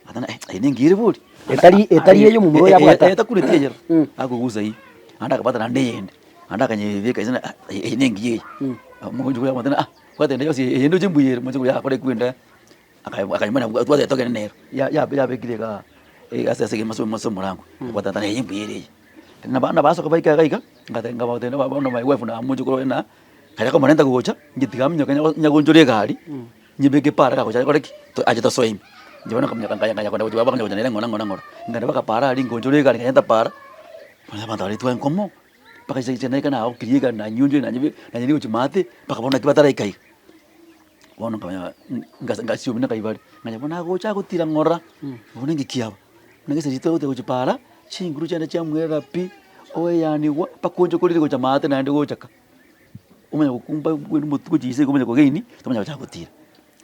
Gatana eh, eye nengiya ere bori. Etari- etari eye omomura oyo abwate. Eh, takureti eyero. Akogusa eyio. Naende akabwata naende eyende. Naende akanyebeka inse ah, eye nengiya eye. Omokungu oria akamotebia ah, bwata ende yonsi eye ndoche mbuya ere, omochie oria akore kwenda, akanyemana twateba togende nero. Ya- ya- yabekire igaa ase ase ase omorango, akabwata tata eye mbuya ere eye. Na nabasoka baika iga iga, ngate nkabatebia bono my wife na omochokoro oye na, karia komorenta gocha, inche tiga minyoke nyagonchore egari. Nyebeke para gagocha akore ki? Ache tosoe ime. Inche bono nkaminyoka nkaya nkaya kogenda gochia baba konya gocha nere ng'ora ng'ora ng'ora. Nkagenda mpaka para aria nkonchora egari nkagenda para, bono abanto baria twaye nkomo, mpaka chinsa inche naika nagokirie egari nanyionchore nanyebe nanyeri gochia maate, mpaka bono naki bataraika iga. Bono nkamanya ngase ngasiomia na kaibare, nkamanya bono agocha agotira ng'ora, bono engaki aba, buna gese riria twagocha gochia para, chinguru chiane chiamwerera pi, oeyanigwa mpaka onchokorire gocha maate naende gocha ka. Omanye gokumba bwene omotwe gochia inse iga omanye kogeini, tomanya gochaka gotira.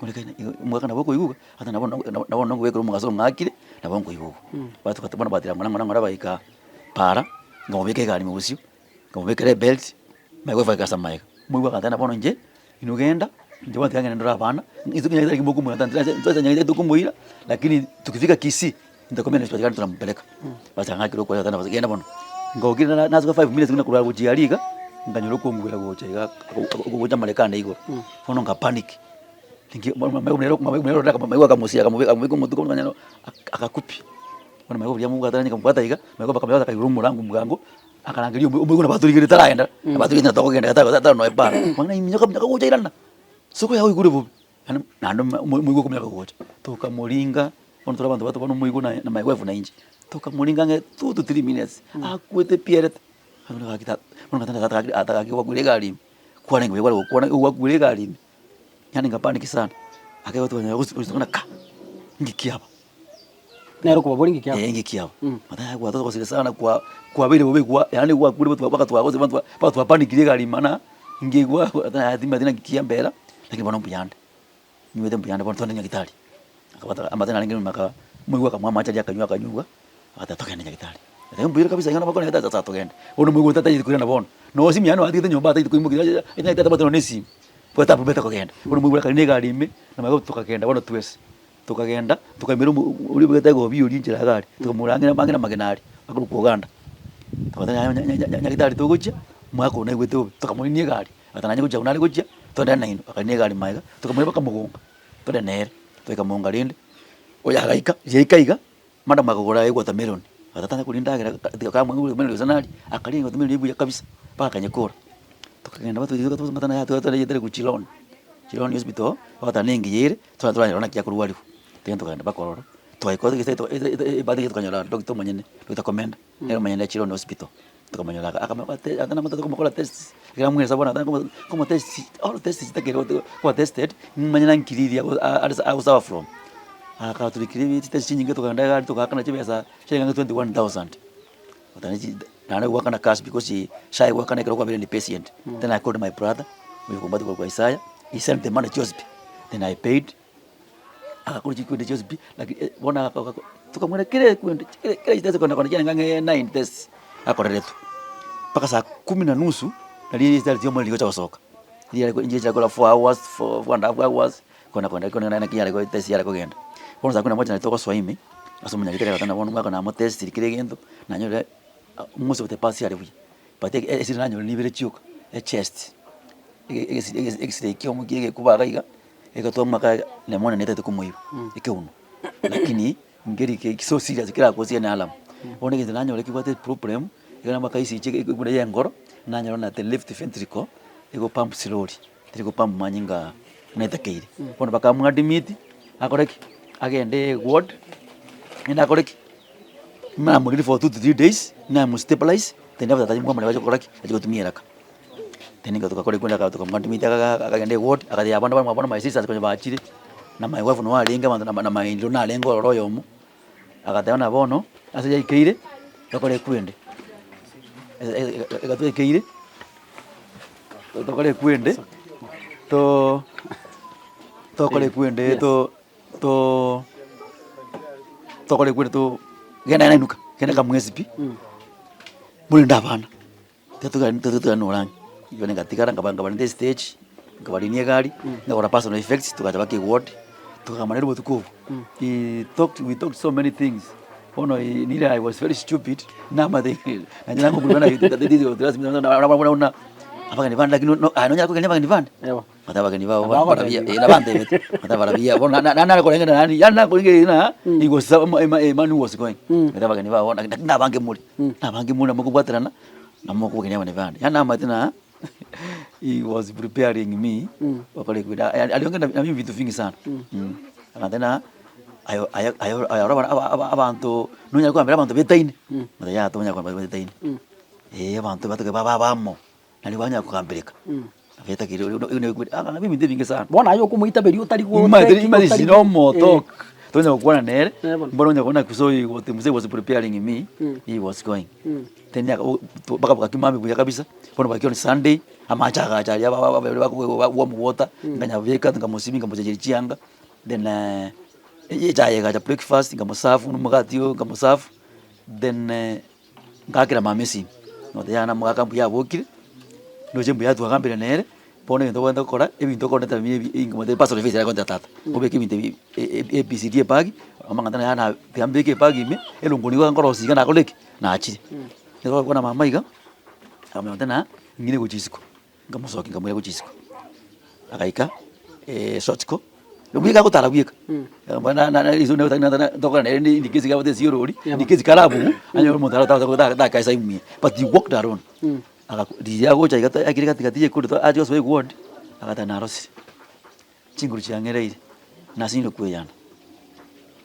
Korende igo omogaka nabo okoigwa, ata nabo nabo nokobekera omogaso ong'akire, nabo nkoigwa. Batuka bono batira ng'ora ng'ora ng'ora bagaika para, nkamobeka egari ime bosio, nkamobekera ebelt, my wife agaika ase amaega. Omoigwa agantebia bono inche, inwe genda, inche bono tiga ngende ndore abana, inse nyagetari mokomoira tokomoira, lakini tukifika kisii. Ntakomenya na chibesa tunampeleka basi ang'akire okoya tana genda bono ngokire na nasuka 5 minutes buna korwa gochia aria iga nkanyora okongwera gocha iga ogocha amarekande igoro bono nka panic ninki maigo akamosia akamobeka akamobeka omotwe bono okonyora akakupi bono maigo buya mobwatana nikamobwata iga maigo mpaka akaigora omorango bwango akarangeria omoigwa nabo atorigerete taragenda nabo atorigerete tokogenda tara noe para bono minyoka minyoka gocha irana soko yago oigure bobe. Yaani naende omoigwa okomanya gocha, tokamoringa, bono tore abanto bato bono omoigwa na na my wife na inche, tokamoringa ang'e two to three minutes, akwete pi erete, bono gaki tata bono tata gaki ata gaki gwakwire egari ime, kwarenge buya kware gokwana gwakwire egari ime, yaani nkapanik sana, ake gotwanyora gosi gosi buna ka, inki kiaba. Nere okobaboria inki kiaba. Eh inki kiaba, mataya gwatogosire sana kwa kwabeire bobe gwa yaani gwakure batu mpaka twagosire abanto mpaka twapanikire egari mana, nkeigwa timanyeti naki kiambera, lakini bono mbuyande, nywete mbuyande bono twende nyagetari, akabata amache narenge nyuma aka omoigwa akamoa amache aria akanywa akanywa, agateba togende nyagetari, ngateba mbuyore kabisa iga nabo bakore nyagetari sasa togende, bono omoigwa tatagete koirana bono, no simu yaye atigete nyomba atagete koimokia nyagetari tabwate nonye na esimi, bwete kogenda, bono omoigwa akarina egari ime, namanya tokagenda bono twese. Tokagenda, tokaimera omo oria obegete egobi oria inchera iga aria, tokamorangera amang'ina amagena aria, akorokwa Oganda. Togateba yaya nya- nya- nya- nyagetari togochia, omwaka oyo naigwete bobe, tokamorinia egari, agateba nanye gochia abwo nare gochia, togende nainwe, akarinia egari magega, tokamoira mpaka mogonga, tore nere, togaika mogonga rende, oyo agaika, riaika iga, madam akagora ewatermelon, agateba tanya koria endagera tiga kamwe watermelon gose naria, akaria ewatermelon buya kabisa, mpaka akanyekora. Tokagenda batwetire gochia Chiloni, Chiloni hospital, bagateba nengiya ere. Tware twaranyora naki akorwariwa, togenda tokagenda mpaka ororo, twaika ebahati engiya tokanyora doctor omonyene, doctor Komenda, nere omonyene Chiloni hospital, tokamonyora aka akamanya ata komokora tests, ekero amweresa bono atana komo komotest all tests chitakeire koba tested, manye naki riria ago suffer from. Akaturikera chitest chinyinge tokagenda iga aria togaakana chibesa chiarenge ang'e 21,000, naende goakana cash because SHA egoakana ekero kwabeire ni patient, then I called my brother, oyo okombwatia korwa Isaya, he sent the money chionsi pi, then I paid, agakora chikwende chionsi pi, lakini bono agaka tokamwera kera ekwende kera kera chitest kona kona chiarenge ang'e nine tests akoreretwe, mpaka saa kumi na nusu, nario result ya omoreri egocha gosoka, riria riria chiakora four hours, four four and half hours, kona kona kona naki yare test yare kogenda. Bono saa kumi na moja nario togosoa ime, ase omonyagitari agateba bono omwaka namotestiri kera egento, nanyore most of the parts are buya, but esiri nanyore nibere chioka, echest, egesire ekiomo kia egekuba iga iga, egetoa omwaka iga, pneumonia netagete komoiba, ekeuno. Lakini nkeri ke so serious kerakosie ne alarm. Bono egento nanyora kebwate eproblem, ekero namaka ECG buna ya engoro, nanyora na the left ventricle, ego pump slowly. Teri gopamwa manyinga buna etakeire. Bono bakamoadmit, akore ki? Agende ward, naende akore ki? Namoriri for two to three days, namostabilize, then after that mwamanya bache gokora ki? Bache gotumia eraka. Then nigo togakora ekero aka tokamoadmit agaga akagenda eward, agatebia abana bamwabo bono my sisters konya bachire, na my wife noo arenge abanto na na my in law narenge ororo oyomo, agateba buna bono, ase yaikeire, tokore ekwende, ega twaikeire. Tokore ekwende, to tokore ekwende to to tokore ekwende to genda nainuka, genda kamwesi pi, morende abana, totogani totogani norangi, igo ngatigara nkaba nkabarenta estage, nkabarinia egari, nkagora personal effects, togacha mpaka eward, tokagamba nere obotuko obwo, he talked we talked so many things. Bono nire I was very stupid, namate abageni bande lakini no aye nonyare kogenia abageni bande? Ewa. Ate abageni bao Nabo barabia agotebiwa. eh nabantebeti, ate barabia bono na- na- nare koreng'ana nani yaani nakorengereria ng'a he was a man who was going, ate abageni bao lakini nabange more, nabange more mokobwaterana, nabo mokogenia abageni bande. Yaani namanyete ng'a he was preparing me gokora ekwenda aliongea na mimi vitu vingi sana akantebia ng'a aye aye aye aye oro aba aba abanto nonyare kogambera abanto betaine, ngateba yaya tonyara kogambera abanto betaine, eh abanto batoke babe abamo, nario banyara kogambereka, nabo etakeire akang'ambia ebinto ebinge sana. Bono aye okomoitaberia otari go Omanyete otari imagine otari no more eh. talk tonya gokwana nere, Eh bono. mboro onya kobuna so he was mzee was preparing me, he was going. Then aka mpaka bwakima mambia buya kabisa, bono bwakio on Sunday, amache agacha aria ba- ba- ba warm water, nkanyabeka nkamosibia nkamochecheria chianga, then echae egacha breakfast nkamoserve na omogati oyo nkamoserve, then ngaakera mama esimi, nkamotebia yaya omogaka mbuya abokire, ndoche mbuya twagambire nere, bono egento obwenerete gokora, ebinto okondetera buna ebi nkamotebia personal effects aria akontebia tata, obeke ebinto ebi ABCD ebag, amang'ana tari yaya tiga mbeke ebag ime, erongori nigo nkorosia iga nakorire ki? Nachire. Ekero twakwana mama iga, akamanya ng'a ng'ire gochia isiko, nkamosokia nkamoira gochia isiko, agaika shortco, bweka agotara bweka, tokora nere in case abwate esiorori, in case karabugu, anyore omonto takaisa imwe, but he walked alone, riria agocha iga akire gati gati ya ecorridor ache gosoa eward, agateba narosire. Chinguru chiang'ereire, nasinyire kweyana.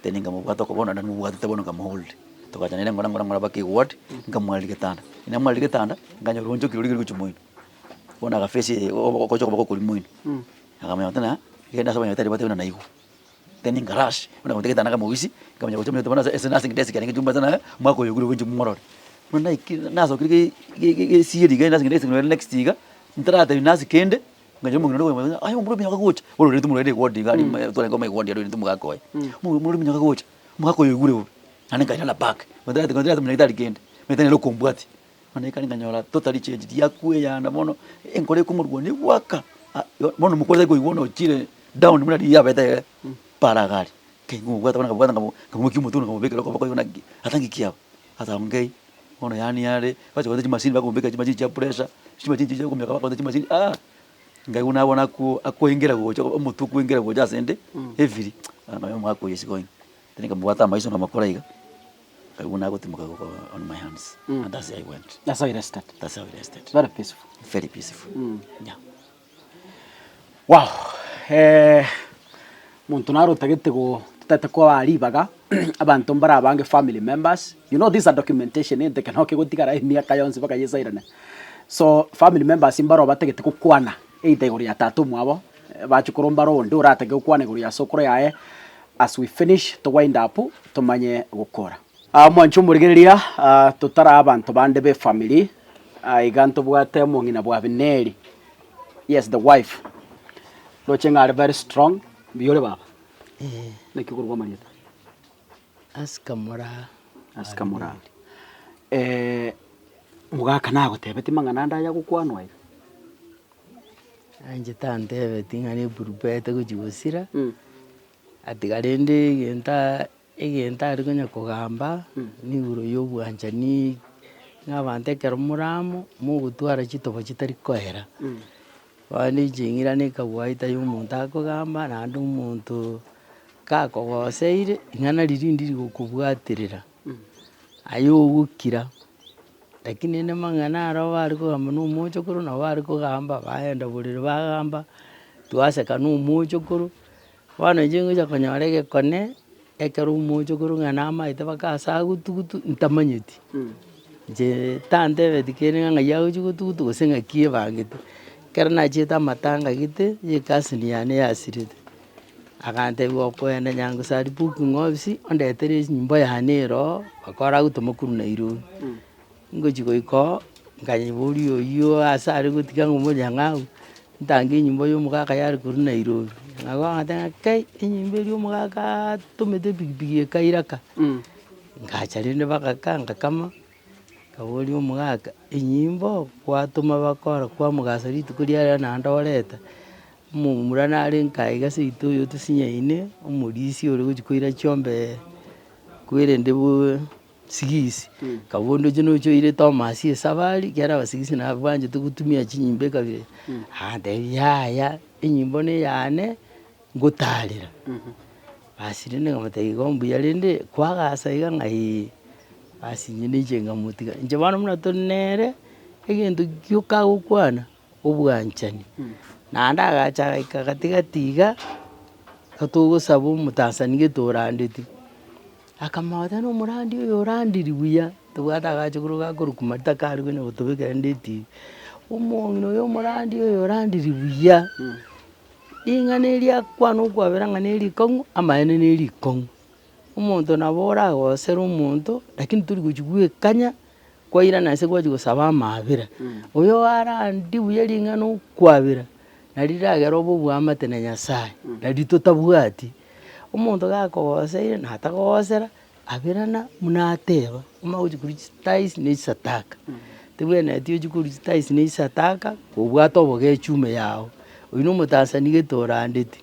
Then nkamobwata okoboko naende namobwatete bono nkamohold. Togacha nere ng'ora ng'ora ng'ora mpaka eward, nkamwarera getanda. Namwarire getanda, nkanyora oonchokire origereria gochia moino. Bono agaface ogocha okoboko koria moino. Akamanya gose ng'a, genda ase abanyagitari batebe buna naigwa. Then nkarush, buna gocha getanda nkamobisi, nkamanya gocha omanyete bono ase nursing desk yarenge chumba ase omwaka oyo ogure gochia morore. Bono naikire nasokire ge- ge- gesieri iga nursing desk nore next iga, ntaratebi nurse kende, Nkacha omong'ina onde okomotebi ng'a aye omorwoti minyoka gocha, bono orente omorwaire eward iga aria twarenge koma eward aria orente omogaka oye. Omorwoti minyoka gocha, omogaka oyo oigure bobe, naende nkairana back, ntarati ntarati monyagitari kende, omanyete nere okombwatia. Bono naika nkanyora totally changed riakweyana bono, enkoro ekomorwania egwaka, bono omokoro tari koigwa bono ochire down buna riria abete iga para iga aria. Nkaigwa bono nkabwata nkamoimokia omotwe nkamobekera okoboko igo naki ata ng'iki aba, ataongei. Bono yaani are, bacha koreta chimasini bakomobekera chimasini chia pressure, chimasini chiria chia okominyoka bakoreta chimasini ah, nkaigwa buna bono ako akoengera gocha omotwe okoengera gocha ase nde, heavily, nkamanya omogaka oyo is going. Then nkamobwata amaiso nkamokora iga, nkaigwa buna agotimoka go on my hands, and that's how I went. That's how he rested. That's how he rested. Very peaceful. Very peaceful, yeah. Wow monto naro otagete go totagete koa ribaga abanto mbare abange family members, you know this a documentation egento eke nabo kegotigara emiaka yonsi mpaka yeso airane. So family members mbaro batagete gokwana either igoro ya tata omwabo, bachukuru mbare onde oratake gokwana igoro ya sokoro yaye, as we finish to wind up tomanye gokora. Mwanche omorigereria totara abanto bande be family, iga ntobwate omong'ina bwa Abineri. Yes the wife, roche ng'a are very strong, mbuya ore baba? Eeh. Naki okorokwa amarieta? Asika Moraa. Asika Moraa. Mogaka nagotebetie mang'ana ande aya agokwanwa iga? Inche tantebeti ng'a neprepare gochia gosira, atiga rende egento Egento are konya kogamba nigoro ya obwanchani, ng'a abanto ekero more amo, mogotwara chitobo chitari koera. Bono inche ng'irane ekawaida ya omonto akogamba naende omonto kakogoseire, ing'ana riria ndiri gokobwaterera, aye ogokira. Lakini rende amang'ana aro bare kogamba na omochokoro nabo bare kogamba baenda borere bagamba, twaseka na omochokoro. Bono inche ngocha konyora egekone, ekero omochokoro ng'a namaete mpaka ase agotugutu ntamanyeti. Inche tantebeti kende ng'a ng'ai agochi gotugutu gose ng'aki ebangete. Ekero nachiete amatanga gete, ya ecousin yane yasirete, agantebia gokoenda Nyangusu booking office ondetere enyimbo yane ero oo, bakore agotoma korwa Nairobi. Ngochia goika oo, nkanyeboria oywo ase are gotiga ng'a omonyang'au, ntange enyomba ya omogaka yare korwa Nairobi. Nabo agoteba ng'a kai, enyomba eria omogaka atomete epikipiki ekaira ka, ngacha rende bagaka ngakama, nkaboria omogaka, enyimbo kwatoma bakora kwamogasa rituko riaye rero naende oreta, omomura nare nka iga seito oyo tosinyaine, omorisia ore gochia koira chiombe kwerende boo. Sigisi, kabondo inche noche oire Thomas esabari, ekiagera abasigisi nabo banchete gotumia chinyimbo ekabira eye, agantebia yaya enyimbo na eyane ngotarera. Basi rende nkamotebia igo mbuya rende kwagasa iga ng'a eeh, basi inche ninche nkamotiga. Inche bono buna tore nere, egento gioka agokwana, obwanchani, naende agacha agaika gatigati iga, togosaba omotanzania gete orandetie. Akamotebia na omorandi oyo orandiri buya, tobwate agachokoro gakorokwa Marita kare konya gotobekera rende etibi, omong'ina oyo omorandi oyo orandiri buya, ring'ana eri akwana okwabera ng'a ne rikong'u, amaene ne rikong'u. Omonto nabo oragosere omonto, lakini tori gochia gwekanya, kwairana ase gwachia gosaba amaabera. Oyo arandi buya ring'ana okwabera, nari riragere obe obwamate na Nyasaye, nari totabwati. Omonto gakogoseire na atagogosera, aberana buna ateba, omanye gochia korwa chitaisi na chisataka. Tebwenereti ochie korwa chitaisi na chisataka, kobwate obogechi ime yago, oywo na omotanzania gete orandeti.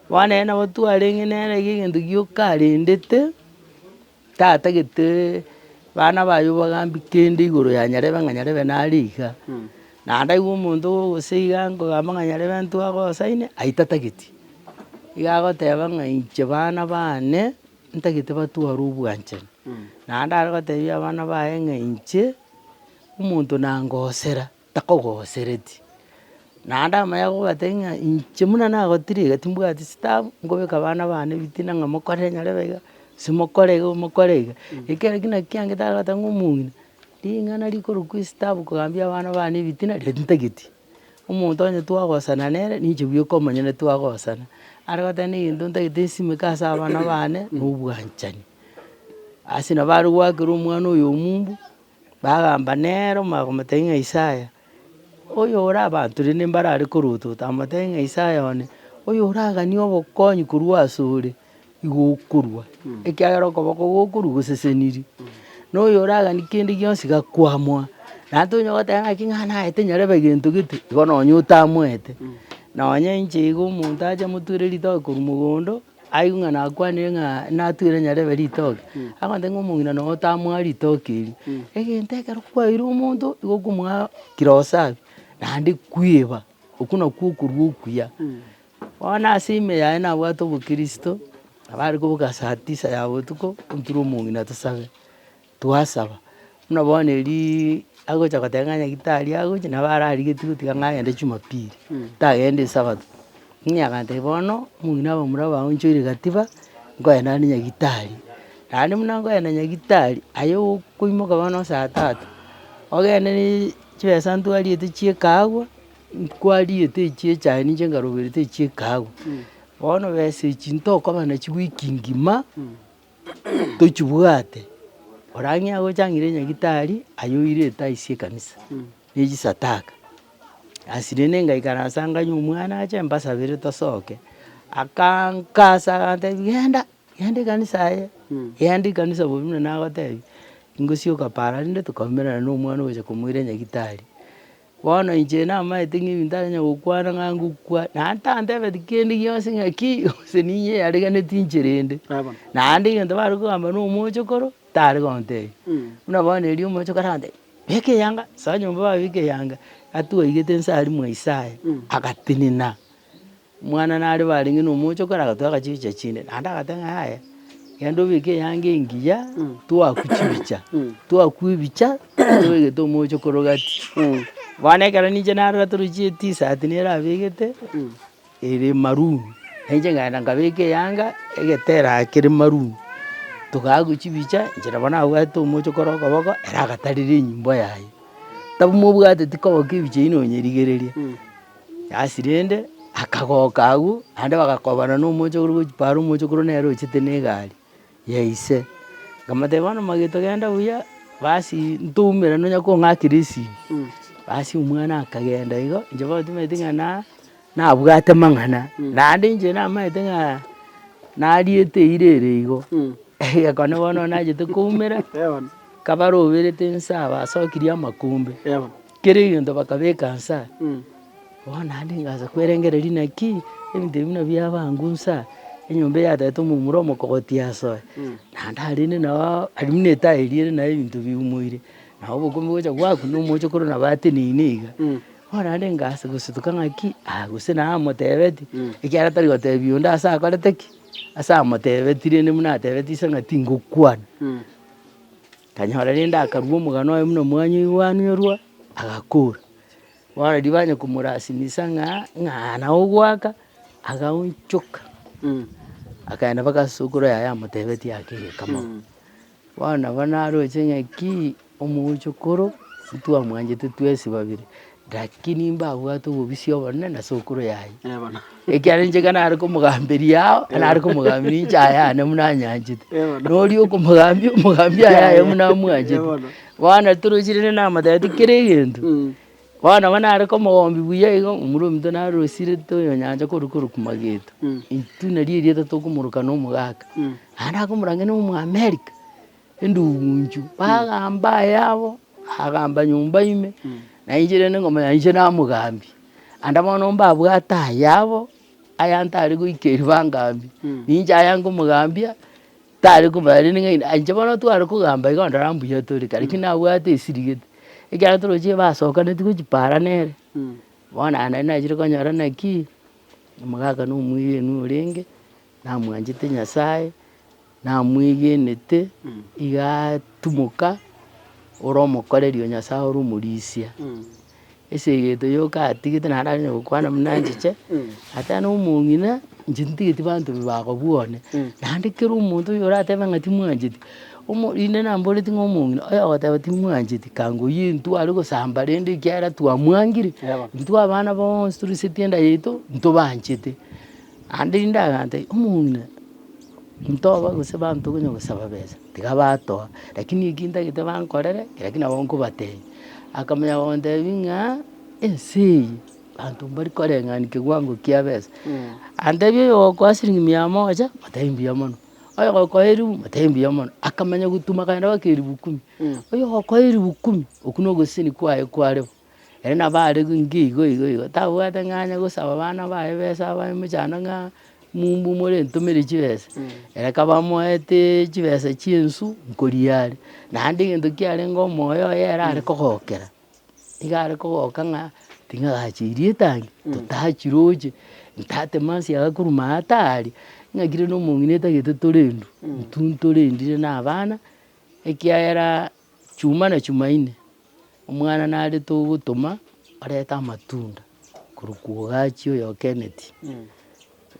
Bono ere nabo twarenge nere iga egento gioka arendete, tatagete bana baye obagambi kende igoro ya nyarebe ng'a nyarebe nare iga. Naende aigwe omonto gose iga nkogamba ng'a nyarebe ntwagosaine, aywo tatageti. Iga agoteba ng'a inche bana bane, ntagete batware obwanchani. Naende are gotebia abana baye ng'a inche, omonto nangosera, takogosereti. Naende amaya gobatebia ng'a inche buna nagotire iga timbwati chitaabu, nkobeka abana bane ebitina ng'a mokore nyarebe iga, gose mokore iga mokore iga. Ekero ki naki kiangete agoteba ng'a omong'ina, ring'ana rikorokwa esitabu kogambia abana bane ebitina riria tintageti. Omonto onye twagosana nere, ninche bweka omonyene twagosana. Are goteba na egento ntagete nsimeke ase abana bane, na obwanchani. Ase nabo are goakera omwana oyo omumbu, bagamba nere omanye komotebia ng'a Isaya, oyore abanto rende mbarare korotota, amotebie ng'a Isaya one, oyoraganie obokonyi korwa asore, igo okorwa, ekiagera okoboko gokorwa gosesenirie. Na oyoraganie kende gionsi gakwamwa, naende tonya goteba ng'aki ng'a naete nyarebe gento gete, igo nonye otamoete. Nonye inche iga omonto ache amotwere ritoke korwa mogondo, aigwe ng'a nakwanire ng'a natwere nyarebe ritoke, agontebia ng'a omong'ina noo otamoa ritoke erio. Egento ekero kwaeire omonto, igo okomoa kiroho safi, naende kweba, okwo nakwo okorwa okuya. Bono ase ime yaye nabwate obokristo, nabo are koboka saa tisa ya botuko, onture omong'ina tosabe, twasaba. Buna bono eriiii agocha goteba ng'a nyagetari agochia, nabo ararigetie gotiga ng'a agende jumapili, tagenda esabato. Ng'a agantebia bono, omong'ina abamura baonchoire gatiba, nkoenda ande nyagetari. Naende buna nkoenda nyagetari, aye okoimoka bono saa tatu, ogende na chibesa ntwariete chia ekagwa. Nkwariete echi echae ninche nkaroberete echi ekahawa, bono besa echi ntokoba nachio wiki ngima, tochibwate, orang'e agocha ang'ire nyagitari, aye oire etaisi ekanisa, na echisataka. Asi rende ngaikaransa nganywe omwana ache mbasabere tosoke, akankasa agantebia genda, genda ekanisa aye, genda ekanisa bobe buna nagotebia, ngosioka para rende tokaumerana na omwana ogocha komoira nyagitari. Bono inche namaete ng'a ebinto arenge gokwana ng'a ngokwa, naende tantebeti kende gionsi ng'aki gose ninyeareganetie inche rende. Naende egento bare kogamba na omochokoro, tare gontebia. Buna bono erio omochokoro agantebia, beka eyanga, soa nyomba babeke eyanga, atwaigete nse aria mwa Isaya, agatenena. Omwana nare barenge na omochokoro agatwaka chibicha chinde, naende agateba ng'a yaya, genda obeke eyanga engiya, twakwa chibicha, twakwa ebicha tobegete omochokoro gati. Bono ekero ninche narora torochi etisati nere abegete, ere maroon, na inche nkaenda nkabeka eyanga egetera kere maroon, togaakwa chibicha, inche nabo nabwate omochokoro okoboko, ere agatarera enyimbo yaye, tamobwateti koboko ebicha eywo nonyerigereria. Asi rende, akagoka agwo, naende bagakobana na omochokoro gochia para omochokoro nere ochete na egari ya ise. Nkamotebia bono mageto genda buya, basi ntoumerane onya kong'akera esimi. Basi omwana akagenda igo, inche bono timanyeti ng'a na nabwate mang'ana, naende inche namaete ng'a nariete eira ere igo, egekone bono nachete koumera, kabaroberete nse aba asokirie amakombe. Kera egento bakabeka nse aa, bono naende ngansa kwerengereria naki, ebinto ebi buna biabangwa nse aa, enyomba eye yatagete omomura omokogoti asoe, naende arende noo aria buna etaeri ere naye ebinto biumoire, nabo obokombe bogocha goakwa na omochokoro nabo ateneine iga. Bono naende ngansa gosutuka ng'aki, ah gose namotebetie, ekiagera tari gotebia onde ase akorete ki? Ase amotebetie rende buna atebetie ise ng'a tingokwana. Nkanyora rende akarua omogano oye buna mwanyoigwanyorwa, agakora. Bono riria banya komorasimisha ng'a ng'a nabo ogoaka, agaonchoka, akaenda mpaka ase sokoro yaye amotebetie ake egekamago. Bono nabo naroche ng'aki omochokoro, ntwamwanchete twensi babere, lakini mbabwate obobisi obonene na sokoro yaye. Ekiagera inche ekero nare komogamberia ao, nare komogamberia inche ayane buna anyanchete, na oria okomogambia omogambia ayaye buna amwanchete. Bono torochi rende namotebeti kera egento, bono nabo nare komogombia buya igo, omura ominto narosirete oyo nyancha korwa korokwa mageto, intwe nario erieta tokomoroka na omogaka, naende akomorangeri na omoamerika. Endugunchu, bagamba ayabo, agamba nyomba ime, na inche rende nkomanya inche namogambi. Ande bono mbabwate ayabo, aya ntare goikeria bangambia, ninche aya nkomogambia, tare komanya rende ng'a inche bono tware kogamba igo ndora mbuya tore kare ki nabwate esiri gete. Ekiagera toroche basokaneti gochia para nere, bono naende nachire konyora naki, omogaka na omwegenu orenge, namwanchete Nyasaye. Namwegenete, iga atumoka, ore omokoreri o Nyasae ore omorisia. Esegeto yoka atigete naende arenge gokwana buna nchiche, ateba na omong'ina inche ntigeti banto bagobwane, naende kera omonto oyo oratebe ng'a timwancheti, omo rinde namboreti ng'a omong'ina oyo ogoteba timwancheti kanga oyio intwe are gosamba rende ekiagera twamwangire, intwe abana bonsi torusetie enda yaito ntobanchete. Naende rinde agantebia omong'ina ntoba gose banto konya gosaba besa, tiga batoa, lakini eki ntagete bankorere keria nabo nkobatebia. Akamanya gontebia ng'a ense eye banto mbari koreng'ani kewango kia besa, antebie oyo ogokoa siringi mia moja, motebie mbuya mono, oyo ogokoa eribu motebie mbuya mono, akamanya gotuma akagenda mpaka eribu kumi, oyo ogokoa eribu kumi, okwo na ogoseseni kwaye kware bo. Ere nabo are inga igo igo igo, tabwate ng'a anya gosaba abana baye besa abae mochando ng'a mumbu more ntomere chibesa, ere kabamoete chibesa chia ensu nkoria are. Naende egento kiarenge omoyo oye ere are kogokera, iga are kogoka ng'a ting'agacheiri etangi, totachiroche, ntatema nse iga korwa maate aria, ng'aki rende omong'ina etagete torendwe, intwe ntorendire na abana, ekiagera chuma na chumaine. Omwana nare togotoma orete amatunda korwa kwogachia oyo Kennedy.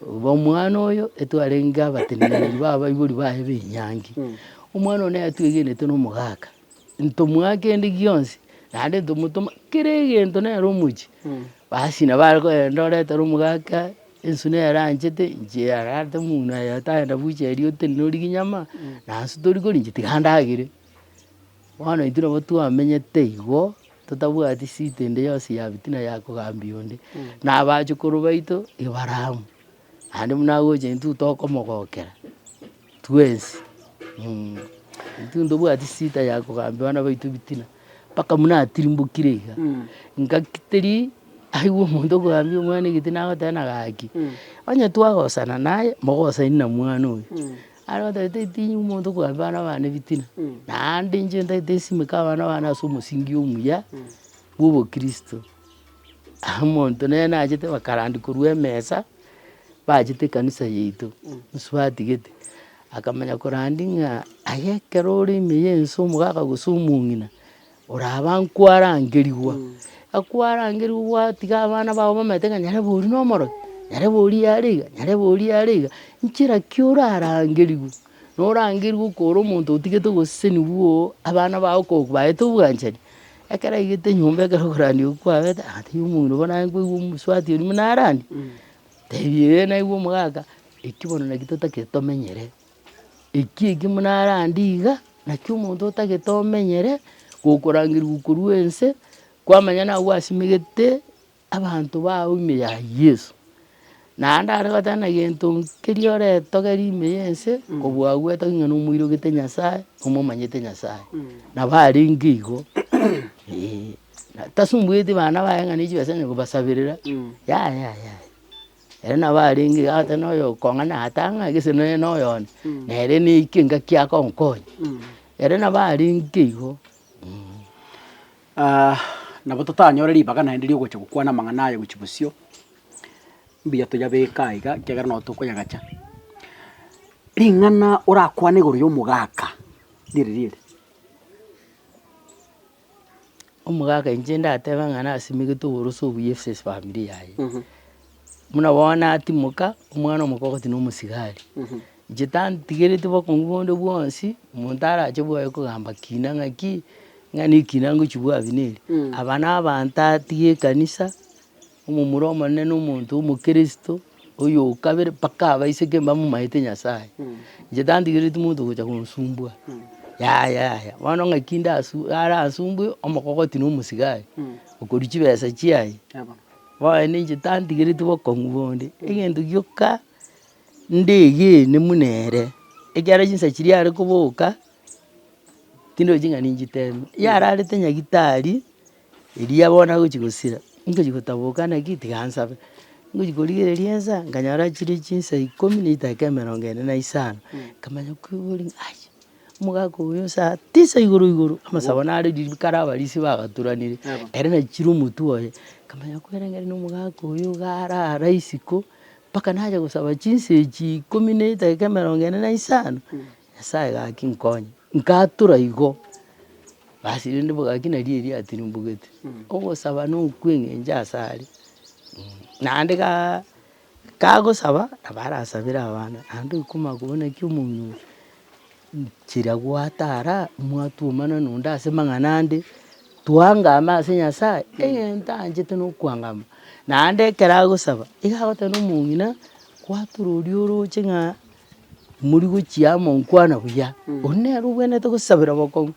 Obo omwana oyo etwarenge abateneneri ba abaibori baye ba enyangi. Omwana oyo nere twegenete na omogaka, ntomoa kende gionsi naende ntomotoma kera egento nere omochie. Basi nabo are kogenda oretere omogaka ensu nere anchete inche ararete omong'ina oyo tagenda bucheri otenene origie nyama, na ase tori koria inche tiga ndagere. Bono intwe nabo twamenyete igo, totabwati sita ende yonsi ya bitina ya kogambia onde, na abachokoro baito igo bare amo, naende buna agocha intwe tokomogokera twensi intwe ntobwati sita ya kogambia abana baito ebitina, mpaka buna atirimbokire iga, ngaki teri aigwe omonto okogambia omwana egetina agoteba ng'a gaki, onye twagosana naye, mogosani na mwana oyo. Are goteba tinywa omonto okogambia abana bane ebitina, naende inche ntagete nsimeke abana bane ase omosingi omuya bwa obokristo. Omonto nere nachete bakarandia korwa emesa, bachete ekanisa yaito, mosubati gete, akamanya korandia ng'a aye ekero ore ime ya ense omogaka gose omong'ina, oraba nkwarangerigwa, akwarangerigwa gwatiga abana bago bamaete ng'a nyarebe oria na omorogi, nyarebe oria are iga, nyarebe oria are iga, nchera ki orarangerigwe? Norangerigwe okore omonto otigete ogoseseniwa oo, abana bago kobaete obwanchani, ekero aigete nyomba ekero okorandia okwo kwabete, agatebia omong'ina bono aye nkoigwa omosubati oria buna arandia, tebia ee naigwa omogaka, ekio bono naki totakete tomenyere. Eki eki buna arandie iga, naki omonto otagete omenyere, gokorangerigwa korwa ense, kwamanya naye gwasimegete abanto bao ime ya Yeso. Naende are goteba ng'a gento nkeria oretogerie ime ya ense, kobua gwetogia ng'a nomoirogete Nyasaye, omomanyete Nyasaye. Nabo arenge igo, eh, tasumbueti bana baye ng'a ne chibesa onye kobasaberera, yaya yaya. Ere nabo arenge iga agoteba na oyo okong'ana atang'a gese nonye na oyone, nere neike engaki agonkonya. Ere nabo arenge igo. Nabo totanyore ribaga naende ria ogocha gokwana amang'ana aya gochia bosio, mbuya toyabeke aiga ekiagera nabo tokoyagacha. Ring'ana orakwane igoro ya omogaka ndiri riri. Omogaka inche ndatebe ng'a nasimegete oboroso obuya ase efamiri yaye, buna bono natimoka, omwana omokogoti na omosigari, inche tantigereti bokong'u bonde bwonsi, omonto arache bwoye kogamba kina ng'aki, ng'a na ekina ngochia bwabina eri, aba na abanto atiga ekanisa, omomura omonene na omonto omokristo, oyo okabere mpaka abaiseke mbamomaete Nyasaye. Inche tantigereti monto ogocha gonsumbua, yaya yaya, bono ng'aki ndasu aransumbue omokogoti na omosigari, okoria chibesa chiaye, bono inche tantigereti bokong'u bonde, egento gioka ndegene buna ere, ekiagera chinsa chiria are koboka, tindochi ng'a ninchiteme, yararete nyagitari. Eria bono agochia gosira, ngochia gotaboka naki tiga nsabe, ngochia korigereria ensa, nkanyora chire chinsa ikomi na chidakika emerongo ene na isano, nkamanya koiboria ng'a ayia, omogaka oyo saa tisa igoro igoro, amasabo nare riria kare abarisia bagaturanire, ere nachire omotwe oye, nkamanya koerengereria na omogaka oyo iga arara isiko, mpaka nacha gosaba chinsa echi ikomi na edakika emerongo ene na isano, Nyasaye gaki nkonye, nkatura igo. Basi rende bogaki nario erio atirimbogete. Ogosaba na okwa eng'encho ase are, naende gaa kagosaba nabo arasabere abana, naende okomanya kobua naki omong'ina oyo, nchera gwatara mwatwomana nonde ase amang'ana ande, twangame ase Nyasaye, egento aanchete na okoangama. Naende ekero agosaba, iga agoteba na omong'ina, kwatura oria oroche ng'a mori gochia amo nkwana buya, oyio nere obwenerete gosabera bokong'u.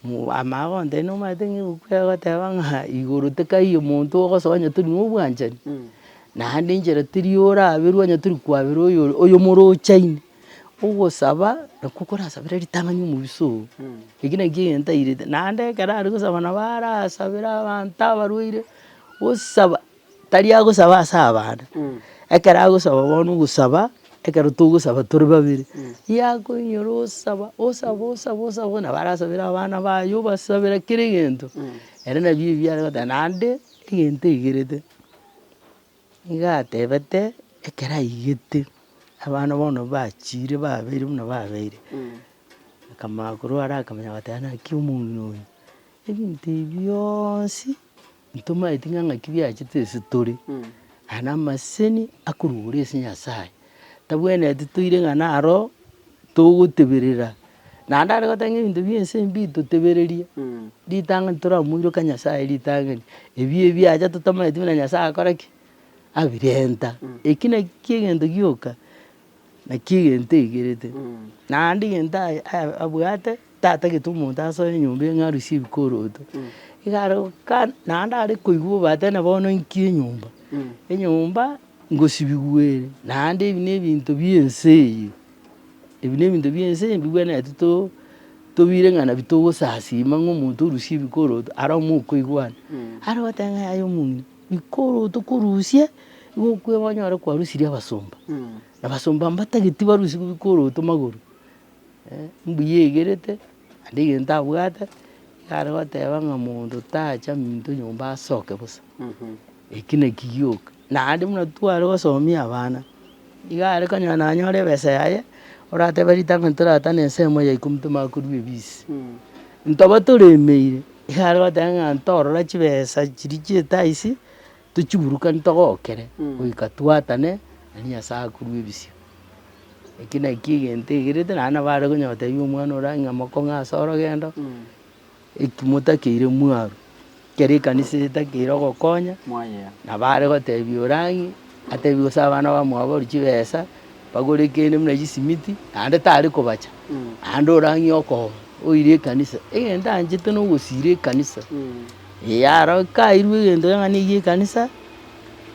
Amaene gontebia nomanyete ng'a ebuku egoteba ng'a igoro tekaiyo monto ogosoa onye tori na obwanchani, naende enchera teri oraberwe onye tori kwabera oyo oyomorochaine. Ogosaba nakwo okorasabere ritang'ani omobisa oo, eki nakio egento airete. Naende ekero are gosaba nabo arasabere abanto abarwaire, osaba tari agosaba ase abana, ekero agosaba bono ogosaba, ekero togosaba tore babere, yakoinyora osaba osaba osaba osaba nabo arasabere abana baye obasabera kera egento, ere nabio ebi are goteba naende egento aigerete. Nigo atebete ekero aigete, abana bono bachire babeire buna babeire, akamanya korwara akamanya goteba naki omong'ina oyo, ebinto ebi bionsi ntomaeti ng'a ng'aki biachete ase tore, aya na amaseseni akorwa igoro ase Nyasaye, tabwenereti toire ng'a naro togoteberera, naende are goteba ng'a ebinto bia ense mbitotebererie, ritang'ani toramoiroka Nyasaye ritang'ani, ebi ebiacha totamanyeti buna Nyasaye akora ki? Abirenta. Eki nakio egento gioka, nakio egento eigerete. Naende egento aye aye abwate, tatagete omonto asoe enyomba eng'e arusie ebikoroto, iga are goka naende are koigwa obate na bono inki enyomba, enyomba ngosibigwa ere, naende ebi na ebinto bia ense eye. Ebi nebinto bi'ense mbibwenereti to tobire ng'a nabio togosasima ng'a omonto orusie ebikoroto are omokoigwana. Are goteba ng'a yaya omong'ina, bikoroto korusia, igo okweba onyore kwarusirie abasomba, na abasomba mbatageti barusiwe bikoroto magoro, mbuya egerete, naende egento abwate, iga are goteba ng'a monto tacha minto nyomba asoke bosa, eki naki gioka. Naende buna tware gosomia abana. Iga are konyora nanyore ebesa yaye, oratebe ritang'ani toratane ensemo ya ikomi tomanye korwa ebisi. Ntoba toremeire, iga are goteba ng'a ntorora chibesa chiria chia etaisi, tochiburukani togokere, goika twatane, naende Nyasaye akorwe ebisio. Eki nakio egento egerete naende nabo are konya gotebia omwana oria ng'a mokong'u ase orogendo. Eki motakeire mwarwe, ekero ekanisa etakeire ogokonya, nabo are gotebia orang'e, atebie gose abana bamwabo barwe chibesa, bagore kende buna chisimiti, naende tare kobacha, naende orang'e okoba oire ekanisa. Egento anchete na ogosira ekanisa, eh aro kairwe egento ng'a na egia ekanisa,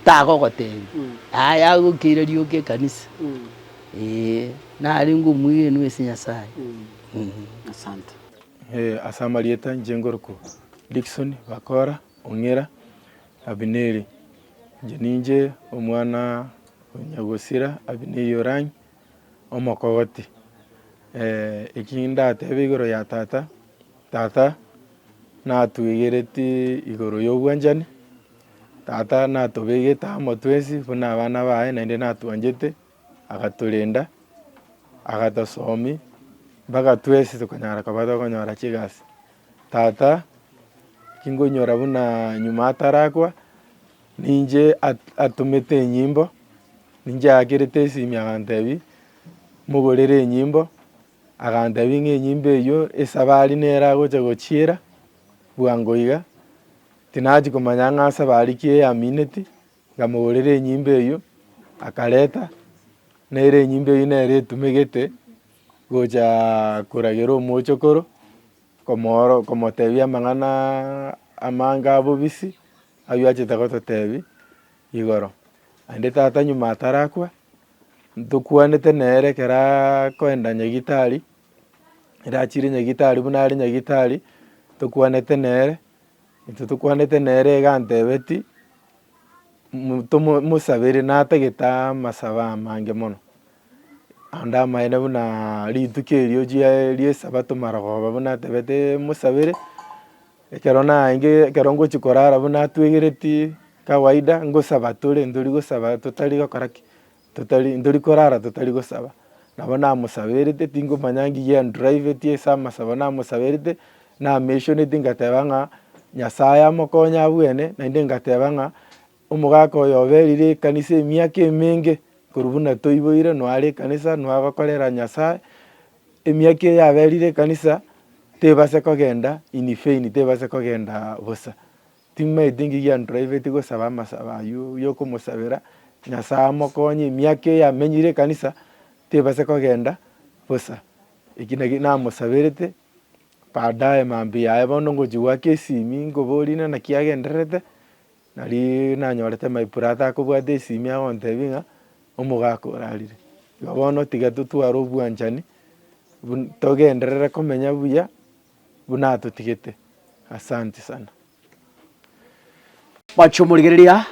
tagogotebia, yaya agokeira rioka ekanisa, eh, narenge omwegenwa ase Nyasaye. Asante. Ase amarieta inche nkorokwa Dickson Bakora Ong'era Abineri, inche ninche omwana o nyagosira Abineri Orangi omokogoti. Eki ndatebe igoro ya tata, tata natwegereti igoro ya obwanchani, tata natobegete amo twensi buna abana baye naende natwanchete. agatorenda, agatosomia, mpaka twensi tokanyara koba tokonyora chigasi. Tata, nkonyora buna nyuma atarakwa, ninche atomete enyimbo, ninche aakerete esimi agantebia, mogorere enyimbo, agantebia ng'a enyimbo eywo esabari nere agocha gochiera bwango iga, tinachia komanya ng'a asabari ki eyamineti. Nkamogorera enyimbo eywo, akareta, nere enyimbo eywo nere etumegete gochaaa koragera omochokoro, komooro komotebia amang'anaaaa amange abobisi, aywo achete gototebia igoro. Naende tata nyuma atarakwa, ntokwanete nere ekerooo akoenda nyagitari, ere achire nyagitari buna are nyagitari, tokwanete nere. Intwe tokwanete nere iga antebetie, mosabere natagete amasabo amange mono, ande amaene buna rituko erio ria esabato marogoba buna atebete mosabere, ekero naenge ekero ngochia korara buna atwegeretie kawaida ngosaba tore ntori gosaba totari gokora ki? Totari ntori korara totari gosaba. Nabo namosaberete tingomanya nki giandrivetie ase amasabo namosaberete, Nameshoneti ngateba ng'a Nyasaye amokonye abwene, naende ngateba ng'a omogaka oyo oberire ekanisa emiaka emenge korwa buna toiboire noare are ekanisa noe agokorera Nyasaye, emiaka eye aberire ekanisa tebase kogenda in vain tebase kogenda bosa. Timaeti nki giandriveti gosaba amasabo aywo ya okomosabera, Nyasaye amokonye emiaka eye amenyire ekanisa tebase kogenda bosa. Eki naki namosaberete. Baadaye mambia yaye bono ngochia goaka esimi nkoboria ng'a naki agendererete, nariii nanyorete my brother akobwata esimi agontebia ng'a omogaka orarire. Igo bono tiga totware obwanchani, bun togenderere komenya buya, buna atotigete, asanti sana. Mwache omorigereria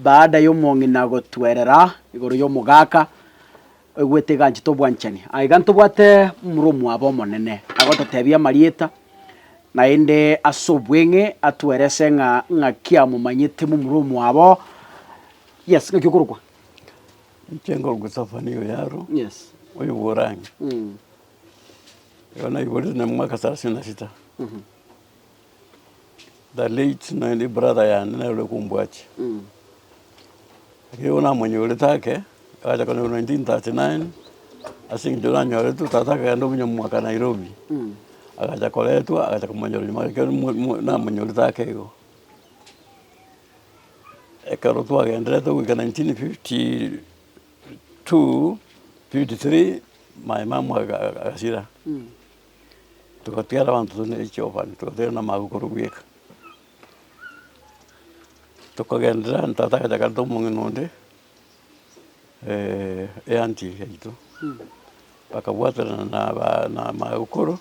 baada y'omong'ina gotwerera igoro y'omogaka oigwete eganchete obwanchani. Aiga ntobwate momura omwabo omonene agototebia amarieta naende ase obweng'e atwerese ng'a ng'aki amomanyete momura omwabo. Yes, ng'aki okorokwa? Inche nkorokwa Safani Oyaro, Yes. oyo bwa Orangi. Igo naiboretwe na mwaka thelathini na sita. The late naende brother yane nere ore kombwatia. Lakini igo namonyorete ake, agacha konyorwa 1939, ase eng'encho nanyoretwe tata akagenda obunyamwaka Nairobi, agacha koretwa agacha komonyora nyuma ekero mo- mo namonyorete ake igo. Ekero twagenderete goika 1952, 53, my mum aga- agasira. Togatigara abanto tore ne chiofani, togatigara na amagokoro bweka. Tokagenderera tata agacha akareta omong'ina onde, eaunty yaito, bakabwaterana na aba na amagokoro,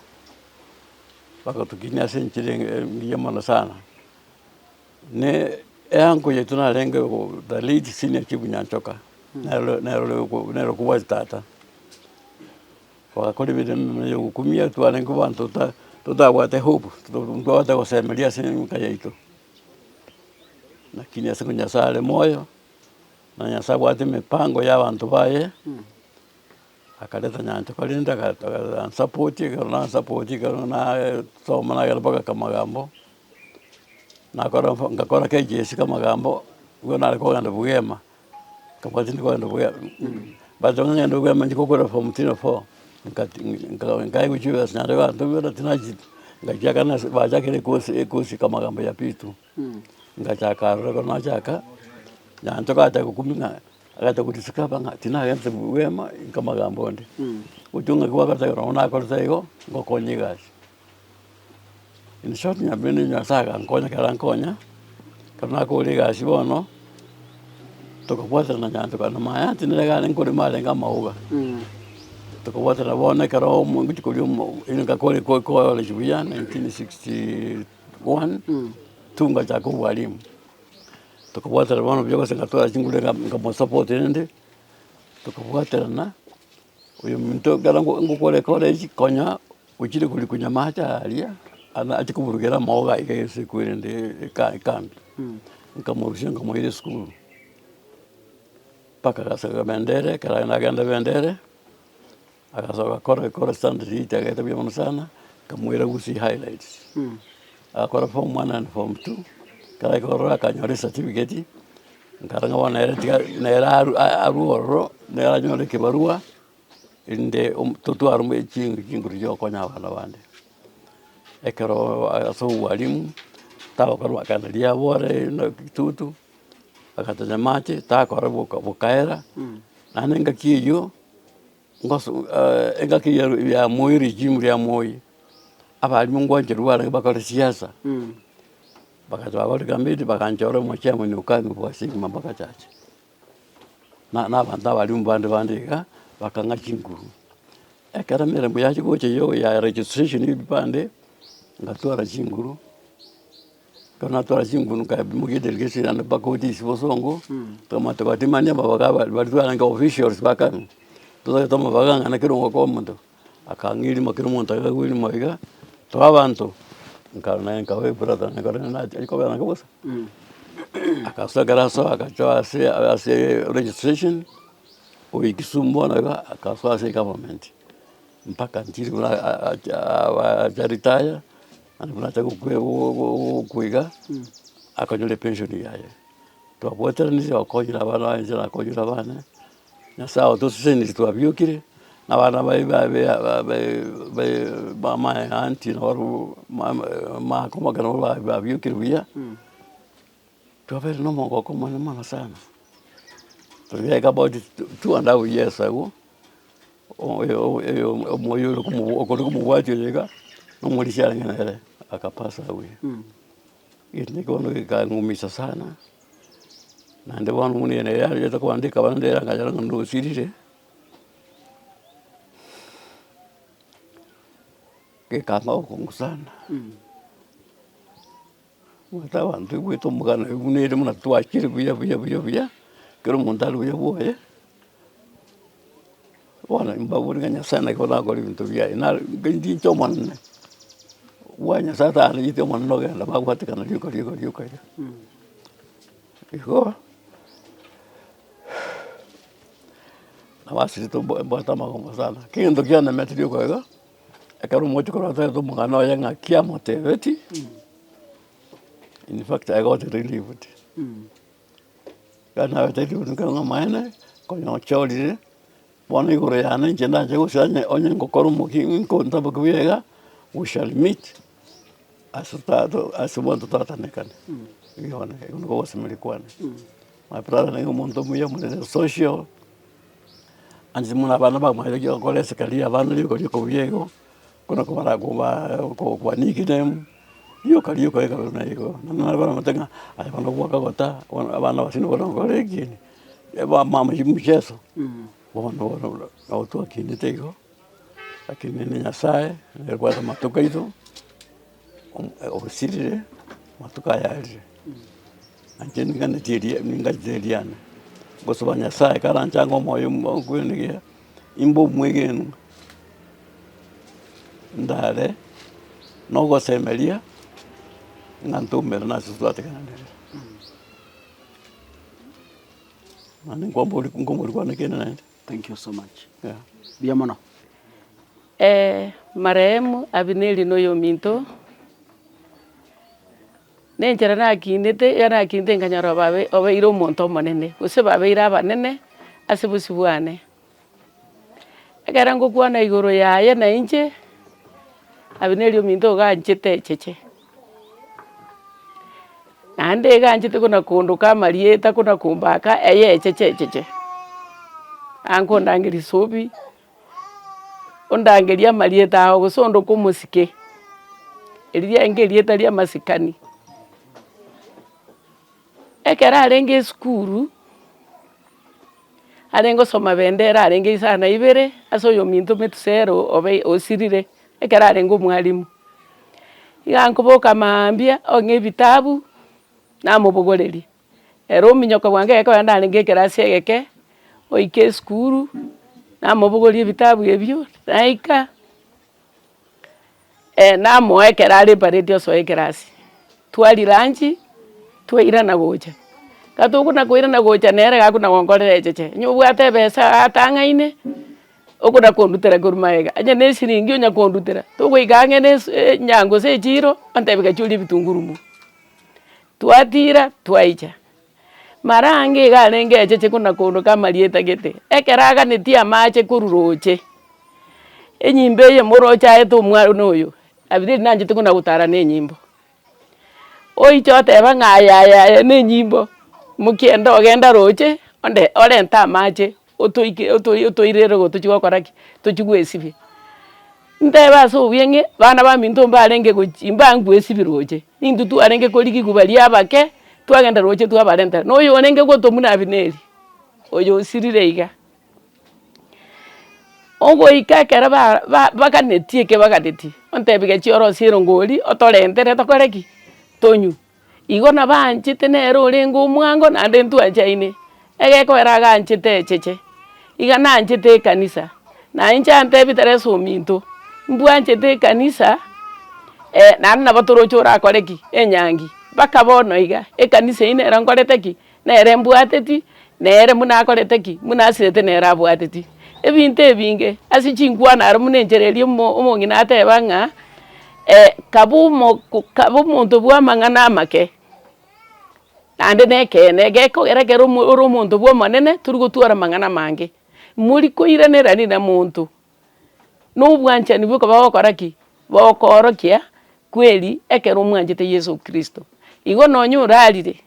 bagatokinia ase enchera engiya mono sana. Ne euncle yaito narenge the late senior chief Nyanchoka, nere nere nere okobwatia tata. Twakora emeremo ya ogokumia twarenge abanto tota totabwate hope, ntwabwate gosemeria ase enka yaito. Lakini ase Nyasaye are moyo, na Nyasaye abwate emipango ya abanto baye, akareta nyanchoka rende agansupport, ekero nansupport ekero nasoma nagenda mpaka kamagambo, nakora ngakora KGSE kamagambo, nigo nare kogenda bugema. Nkabwati ndi kogenda buya, but onye ng'ende buya manyete gokora form three na four, nkati nka nkaigwa chibesa naende bantomera tinacheti, ngachiaka nase bachakire ecourse ecourse kamagambo ya P2, ngachaka aroro ekero nachaka, nyanchoka agacha gokumia ng'a agacha godiscover ng'a tinagenderete bwema nkamagambo onde, gochia ng'aki gwakora igo nabo nakorete igo, ngokonya egasi. In short nyabende Nyasaye agankonya ekero ankonya, ekero nakora egasi bono, tokabwatana na nyanchoka na my aunty nere iga arenge korema arenge amaoga, tokabwatana bono ekero omo ngochia koria omo ngakora college buya 1961, two ngachaka obwalimu, tokabwatana bono buya gose ngatwara chinguru nga nkamosupport rende, tokabwaterana, oyominto ekero ngokora ecollege konya. Ochire korikunya amache aria, ana achie koburugera amaoga iga ase ekwerende eka ekambi, nkamorusia nkamoira esukuru, mpaka agasoka bendere, ekero nagenda bendere, agasoka kore kore standard eight agaeta buya mono sana, nkamoira gusii highlights, agakora form one and form two, ekero aika ororo akanyora ecertificate, nkarora ng'a bono nere tiga nere aru arwe ororo, nere anyore ekebarua. Erinde totware chinguru chia gokonya abana bande. Ekero ase obwalimu, tagokora makana riabore na kitutu, agatanya amache, takora boka bokaera, naende engaki eywo, ngoso engaki ya ya moi regime ria moi, abalimu ngoancherwa barenge bakore siasa, bagacha bakora ekamiti baganchora omochairman o KANU bwa sigma bagachacha. Na na abanto abarimu bande bande iga, bakang'a chinguru. Ekero emeremo yachia gocha yo ya registration ya ebibande, ngatwara chinguru, ekero natwara chinguru nkaimokia edelegation yane mpaka ofisi bosongo, twamanya togatimania amabaga aba baria twarenge officials ba KANU, totagete amabaga ng'a naki ere ogokoa omonto, akang'a erimo kera omonto akagwa erimo iga, toa abanto, nkarora naye nkaba ebrother nkarora nache kobera nka bosa. Akasoa ekero asoa agachoa ase ase registration, oyo Kisumu bono iga akasoa ase egovernment, mpaka nchiri buna acha retire. Naende buna acha gokwe gokwa iga, akanyora epension yaye. Twabwateranire okonyire abana baye inche nakonyire abana, Nyasaye otosesenirie twabiokire, na abana baye babe ba my aunty nabarobwo makomoke nabo babiokire buya, twabeire na omogoko omonene mono sana. Tobieka about two and half years ago, omoyo ore okore komobwatia oyo iga, na omorisia arenge nere aka pass away. Egento eke bono gekang'umisa sana, naende bono buna ere yarenge kobandika abande nkanyora ng'a nosirire, gekang'a obokong'u sana. Omanyete abanto oigwete omogano oyo buna ere buna twachire buya buya buya buya, ekero omonto are buya bwoye, bono mbabori ng'a Nyasaye naki bono agokora ebinto biaye, naro inche omonene, bwa Nyasaye atarigete omonene ogenda babwatekana rioka rioka rioka iga. Igo, nabasirete mbwate amagombo sana, kegento kianemete rioka iga. Ekero omochokoro atebete omong'ana oye ng'aki amotebeti, in fact I got relieved. Ekero nabete relieved nkaigwa ng'a amaene konya ochorire, bono igoro yane inche ndache gose onye onye ngokora omokia nkontaboke buya iga, we shall meet ase tata ase abanto toratanekane. Igo bono igo niko ogosemeria kwane. My brother nigo omonto omuya omonene social. Anche buna abana bamanyete gokora esikari abana rioka rioka buya igo, kona kobara koba koba nickname, rioka rioka iga buna igo. Naende nabo baramanyete ng'a aye bono gwakagota, bono abana basio nigo nokore ekieni, mama mcheso, bono bono nabo twakinete igo, lakini ne nyasaye nere obwate amatuko aito, osirire amatuko aya arire. Inche ninganetie eria ningachete eriane, ngosaba Nyasaye karanche ang'e omoyo okwenigia, imbe omwegenwa, ndare na ogosemeria, ng'a ntomerane ase twategananire. Naende nkombori nkombori kwane kende naende. Thank you so much. Yeah. Mbuya mono. Marehemu Abineri noyominto. Na enchera nakinete, ekero nakinete nkanyora babe obeire omonto omonene, gose babeire abanene ase bosio bwane. Ekero ngokwana igoro yaye na inche, Abineri ominto iga anchete echeche, naende iga anchete kona kondoka amarieta kona kombaka eye echeche echeche, ankondangeria sobi. Ondangerie amarieta ao gose ondoke omosike, erio riarenge erieta ria amasikani. Ekero arenge esukuru, arenge gosoma bendera arenge isano na ibere, ase oyominto Metuselo obe osirire, ekero arenge omwalimu. Iga nkoboka maambia, ong'e ebitabu, namobogoreria. Ere ominyoka bwango egekogera narenge ekerasi egeke, oika esukuru, namobogoria ebitabu ebio, naika, namoa ekero are eparade osoa ekerasi, twaria lunch, twairana gocha. Ekero tokona koirana gocha nere iga akona gonkorera echeche, onye obwate ebesa atang'aine, okona kondutera korwa magega, onye na eshiringi onya kondutera, togoika ang'e na esu enyango gose echiro, ontebia gachia orie ebitunguru mo. Twatira, twaicha. Mara ange iga arenge echeche kona kondoka amarieta gete, ekero aganetie amache korwa roche, enyimbo eye moroche aete omwana oyo, Abineri nanchete kona gotara na enyimbo. Oiche oteba ng'a aye aye aye na enyimbo, mokienda ogenda roche, onde orente amache otoike otoi otoirere igo tochie gokora ki? Tochie goesibia. Ntebe ase oboyeng'e, bana baminto mbarenge gochi mbangoesibia roche, intwe twarenge korigigwa baria abake, twagenda roche twabarentera, na oyo orenge gotomwa na Abineri, oyo osirire iga. Ogoika ekero ba ba baganetie eke baganetie, ontebia gachia orosie erongori otorentere tokore ki? Tonywe. Igo nabaanchete nere orenge omwango naende ntwanchaine, egekogera aganchete echeche, iga nanchete ekanisa, na inche antebi Teresa ominto, mbwanchete ekanisa naende nabo toroche orakore ki? Enyangi. Mpaka bono iga, ekanisa eywo nere nkorete ki? Nere mbwateti, nere buna akorete ki? Buna asirete nere abwateti. Ebinto ebinge, ase chinkwana aro buna enchera eria omo omong'ina ateba ng'a. Kabe omo kabe omonto bwa amang'ana amake, naende na ekeene, gekogera ekero omo ore omonto bwa omonene tori gotwara amang'ana amange, mori koiranerani na monto, na obwanchani bwoka bogokora ki? Bokoorokia kweri ekero omwanchete Yeso Kristo. Igo nonye orarire,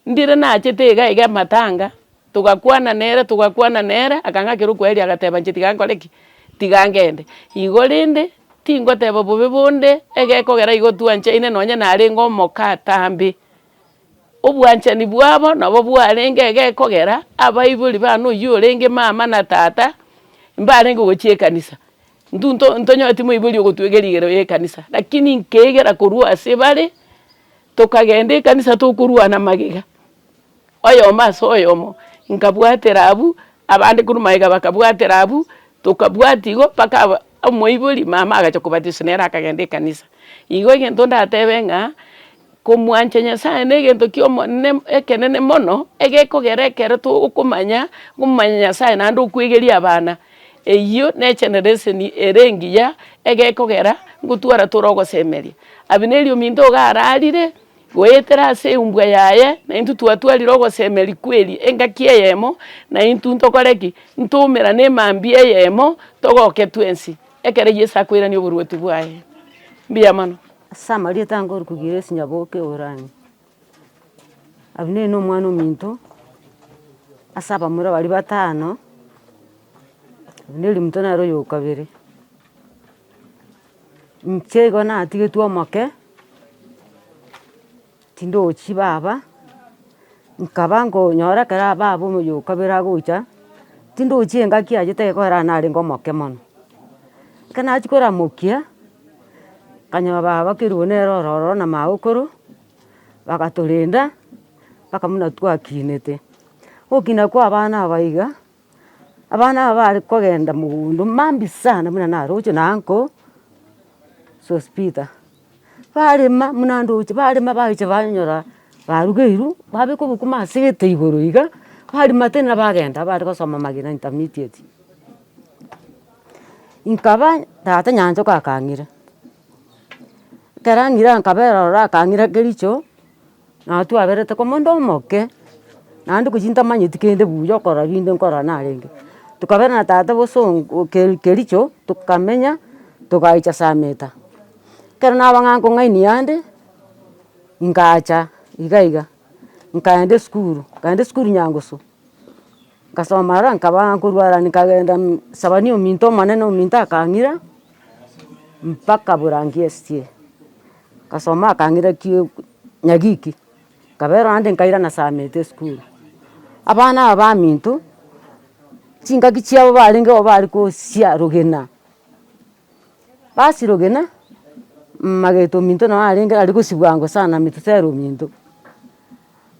ndire nachete iga iga amatanga, togakwana nere togakwana nere, akang'akera okwaerio agateba inche tiga nkore ki? Tiga ngende. Igo rende, tingoteba bobe bonde, egekogera igo twanchaine nonye narenge omoka atambe, obwanchani bwabo nabo bwarenge egekogera, abaibori bane oywo orenge mama na tata, mbarenge gochia ekanisa. Intwe nto ntonyore moibori ogotwegera igoro ya ekanisa, lakini nkeegera korwa ase bare, tokagenda ekanisa tokorwana magega, oyomo ase oyomo, nkabwatera abwo, abande korwa magega bakabwatera abwo, tokabwatia igo mpaka aba omoibori mama agacha kobatiswa nere akagenda ekanisa. Igo egento ndatebe ng'a, komwancha Nyasaye na egento kia omonene ekenene mono, egekogera ekero tokomanya, komomanya Nyasaye naende okwegeria abana, eyio ne egeneration ere engiya, egekogera ngotwara tore ogosemeria. Abineri ominto iga ararire, goetera ase eumbwa yaye, na intwe twatwarire ogosemeria kweri engaki eyemo, na intwe ntokore ki? Ntoumerane emambia eyemo, togoke twensi, ekero Yeso akoirania oboruoti bwaye. Mbuya mono. Ase amarieta ange ore kogira esinyaboke orang'e. Abineri na omwana ominto, ase abamura baria batano, Abineri ominto nere oyo okabere. Inche igo natigetwe omoke, tindochi baba, nkaba nkonyora ekero baba oyo okabere agocha, tindochi engaki achete ekero narenge omoke mono. Ekero nachia koramokia, nkanyora baba kerubo nere ore ororo na magokoro, bagatorenda, mpaka buna twakinete. Ogokina kwa abana aba iga, abana aba bare kogenda mogondo mambia sana buna naroche na uncle Sospeter, barema buna ndoche barema bacha banyora barugeirwe, babeka obokima ase egete igoro iga, barima tena bagenda bare gosoma Magena Intermediate. Nkaba tata nyanchoka akang'ira, ekero ang'ira nkabera ororo akang'ira kericho, na twaberete komo onde omoke, naende gochia ntamanyeti kende buya okorora binde nkorora narenge. Tokabera na tata bosongo ke kericho, tokamenya, togaicha sameta. Ekero naba ng'a nkong'ainia ande, nkacha iga iga, nkaenda esukuru, nkaenda esukuru nyangusu. Ngasoma aro nkaba nkorwara nkagenda sabani ominto omonene ominto akang'ira, mpaka borangi SDA. Ngasoma akang'ira ki nyagiki, nkabera naende nkairana sameta esukuru. Abana aba baminto, chingaki chiabo barenge oo bare kosia rogena, basia rogena, mageto ominto noo arenge aria gosia bwango sana metusela ominto.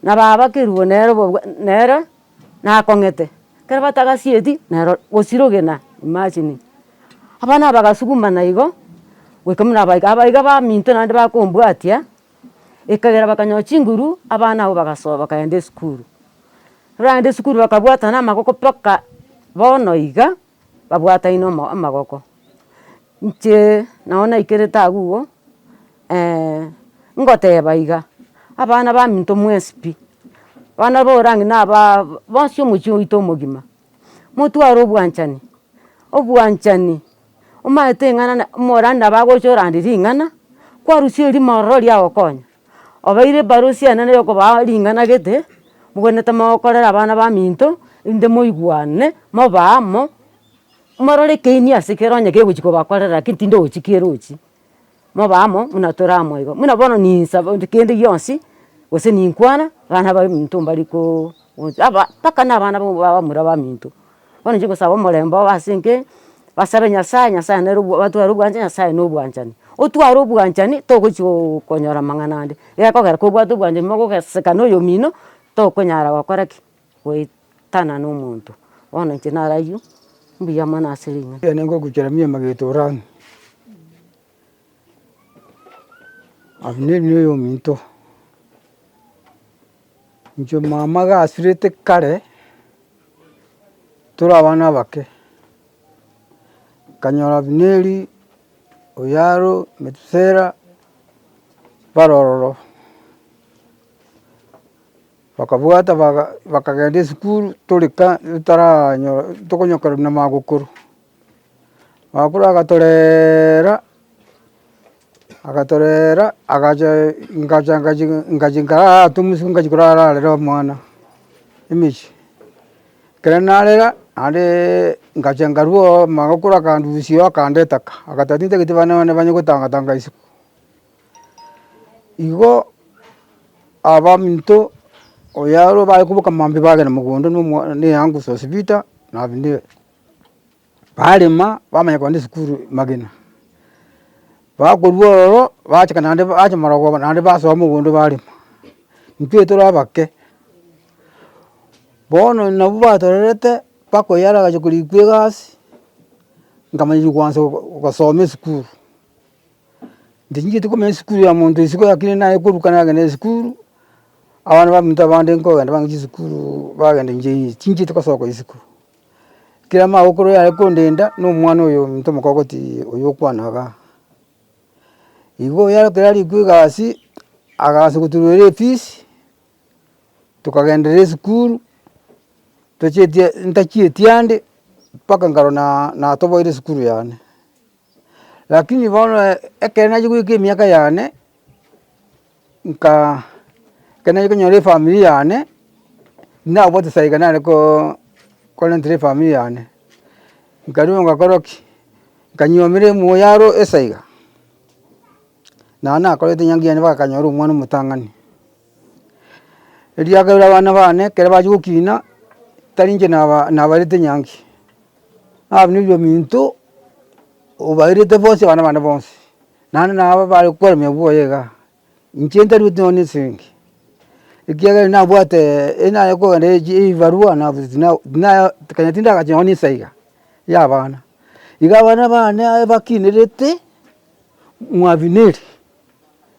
Na baba kerubo nere bo nere nakong'ete, ekero batagasieti nero gosira rogena imagine. Abana aba bagasugumana igo, goika buna abaiga abaiga baminto naende bakombwatia, ekagera bakanyora chinguru, abana abwo bagasoa bakaenda esukuru. Baragenda esukuru bakabwatana amagoko mpaka bono iga, babwataine omo amagoko. Inche nabo naikerete abwo igo, ngoteba iga, abana baminto mwensi pi, abana ba orang'ina na abaa bonsi omochie oito omogima, motware obwanchani, obwanchani, omanyete eng'ana na omorani nabo agocha orandi ring'ana, kwarusia erimo ororo riagokonya, obeire ebarosi enene ya okobaa ring'ana gete, mobwenerete mokorere abana baminto, rinde moigwane, mobe amo, morore ekeini ase kere onye kegochi kobakorera lakini tindochi kerochi. Mobe amo buna tore amo igo. Buna bono ninsa kende gionsi, gose ninkwana, abana baminto mbari koo aba mpaka na abana bamura baminto. Bono inche ngosaba omorembe obe ase enka, basabe Nyasaye, Nyasaye nere obwa batware obwanchani, Nyasaye na obwanchani. Otware obwanchani, togochi konyora amang'ana ande, gekogera kobwate obwanchani mogogeseka na oyomino, tokonyara gokora ki? Goetana na omonto. Bono inche naro aywo, mbuya mono ase ring'ana. Ekeene ngokuchera mia mageto orang'e. Abineri na oyominto, inche mama gasirete kare, tore abana abake, nkanyora Abineri. Oyaro, Metusela, bare ororo. Bakabwata baga bakagenda esukuru toreka totaranyora tokonyokorana na magokoro. Magokoro agatorera, agatorera agacha ngacha ngachi ngachi nkarara atomusu ngachi korara arere omwana emechie. Ekero narera naendeee ngacha nkarwa oo magokoro akandusia oo akandeta ka, agateba tintageti bana bane banye gotanga tanga isiko. Igo abaminto oyaro bare koboka mambia bagenda mogondo na omwa na eangusu osibita na abineri. Barema bamanya kogenda esukuru magena, bakorwa ororo bachaka naende bacha marogoba naende basoa mogondo barema, intwe tore abake. Bono nabwo batorerete mpaka oyio aragacha korikwa egasi, nkamanya kwansa gosoma esukuru. Inche nchiete komanya esukuru ya monto isiko lakini naye koruka nagenda esukuru, abana baminto abande nkogenda bang'e chisukuru bagenda inche chinchiete gosoka isiko. Kera amagokoro yare kondenda na omwana oyo ominto omokogoti oyo okwana igaa. Igo oyare ekero arikwe egasi, agaansa goturuera efees, tokagenderera esukuru, tochieti ntachieti ande, mpaka nkarora na natoboire esukuru yane. Lakini bono ekero nachia goika emiaka yane, nkaa ekero nachia konyora efamiri yane, nabwate saiga nare koo korentera efamiri yane, nkarua ngakora ki, nkanyiomera emoyaro esaiga, naende nakorete enyangi yane mpaka nkanyora omwana omotang'ani. Eriakabere abana bane ekero bachia gokina, tari inche naba nabarete enyangi, nabuna ominto obairete bonsi abana bane bonsi, naende nabo bare koremia bwoye igaa. Inche ntarueti nonya na esiringi, ekiagera nabwate enare kogenda echi ebibarua nabuti tina kanya tindagacha nonya na esaiga ya abana. Iga abana bane aye bakinerete mwabineri,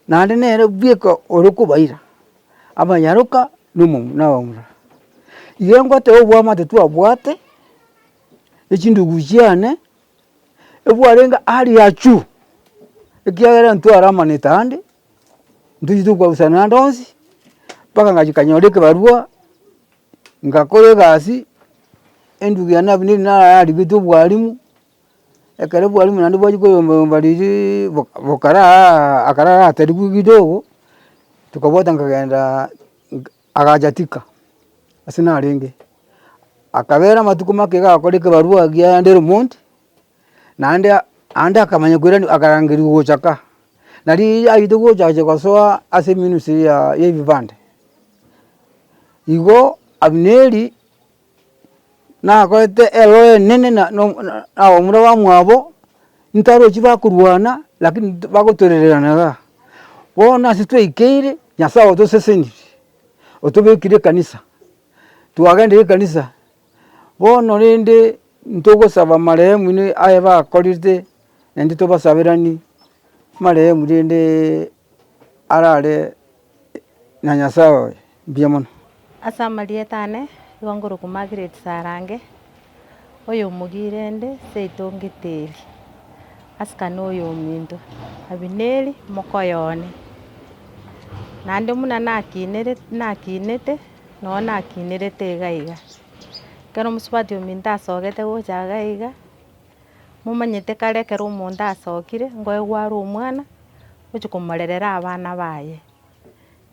naende nere bweka ore kobaira, abanyaroka na omomu na abamura. Iga ngoteba oboamate twabwate, echindugu chiane. Ebwarenge aria juu, ekiagera ntwaramanete ande, ntochi tokwarusana ande onsi, mpaka ngachia nkanyora ekebarua, ngakora egasi, endugu yane nabwo nere nararigetwe obwalimu, ekero obwalimu naende bwachia koyomba yomba ririiii boka bokaraa akarara ateriwu kidogo, tokabwata nkagenda nka agacha thika, ase narenge. Akabera amatuko make iga agakora ekebarua giaende Lemont, naende naende akamanya koirani akarangeriwa gocha ka. Nari aiyete gocha acha gosoa ase eministry ya ya ebibande. Igo Abineri, nakorete eroho enene na no na abamura bamwabo, ntarochi bakorwana lakini bagotorererana igaa. Bono ase twaikeire, Nyasaye otosesenirie, otobekire ekanisa. Twagendire ekanisa, bono rende ntogosaba marehemu inwe aye bakorete naende tobasaberani, marehemu rende arare na Nyasaye oye, mbuya mono. Ase amarieta ane, nigo nkorokwa Margaret Sarange, oyo omogire inde seito Ngeteri, asikane oyo ominto, Abineri mokoyo one. Naende buna nakinere nakinete. Noo nakinerete iga iga. Ekero omosubati ominto asogete gocha iga iga, momanyete kare ekero omonto asokire, nkoegwa are omwana, ochia komorerera abana baye.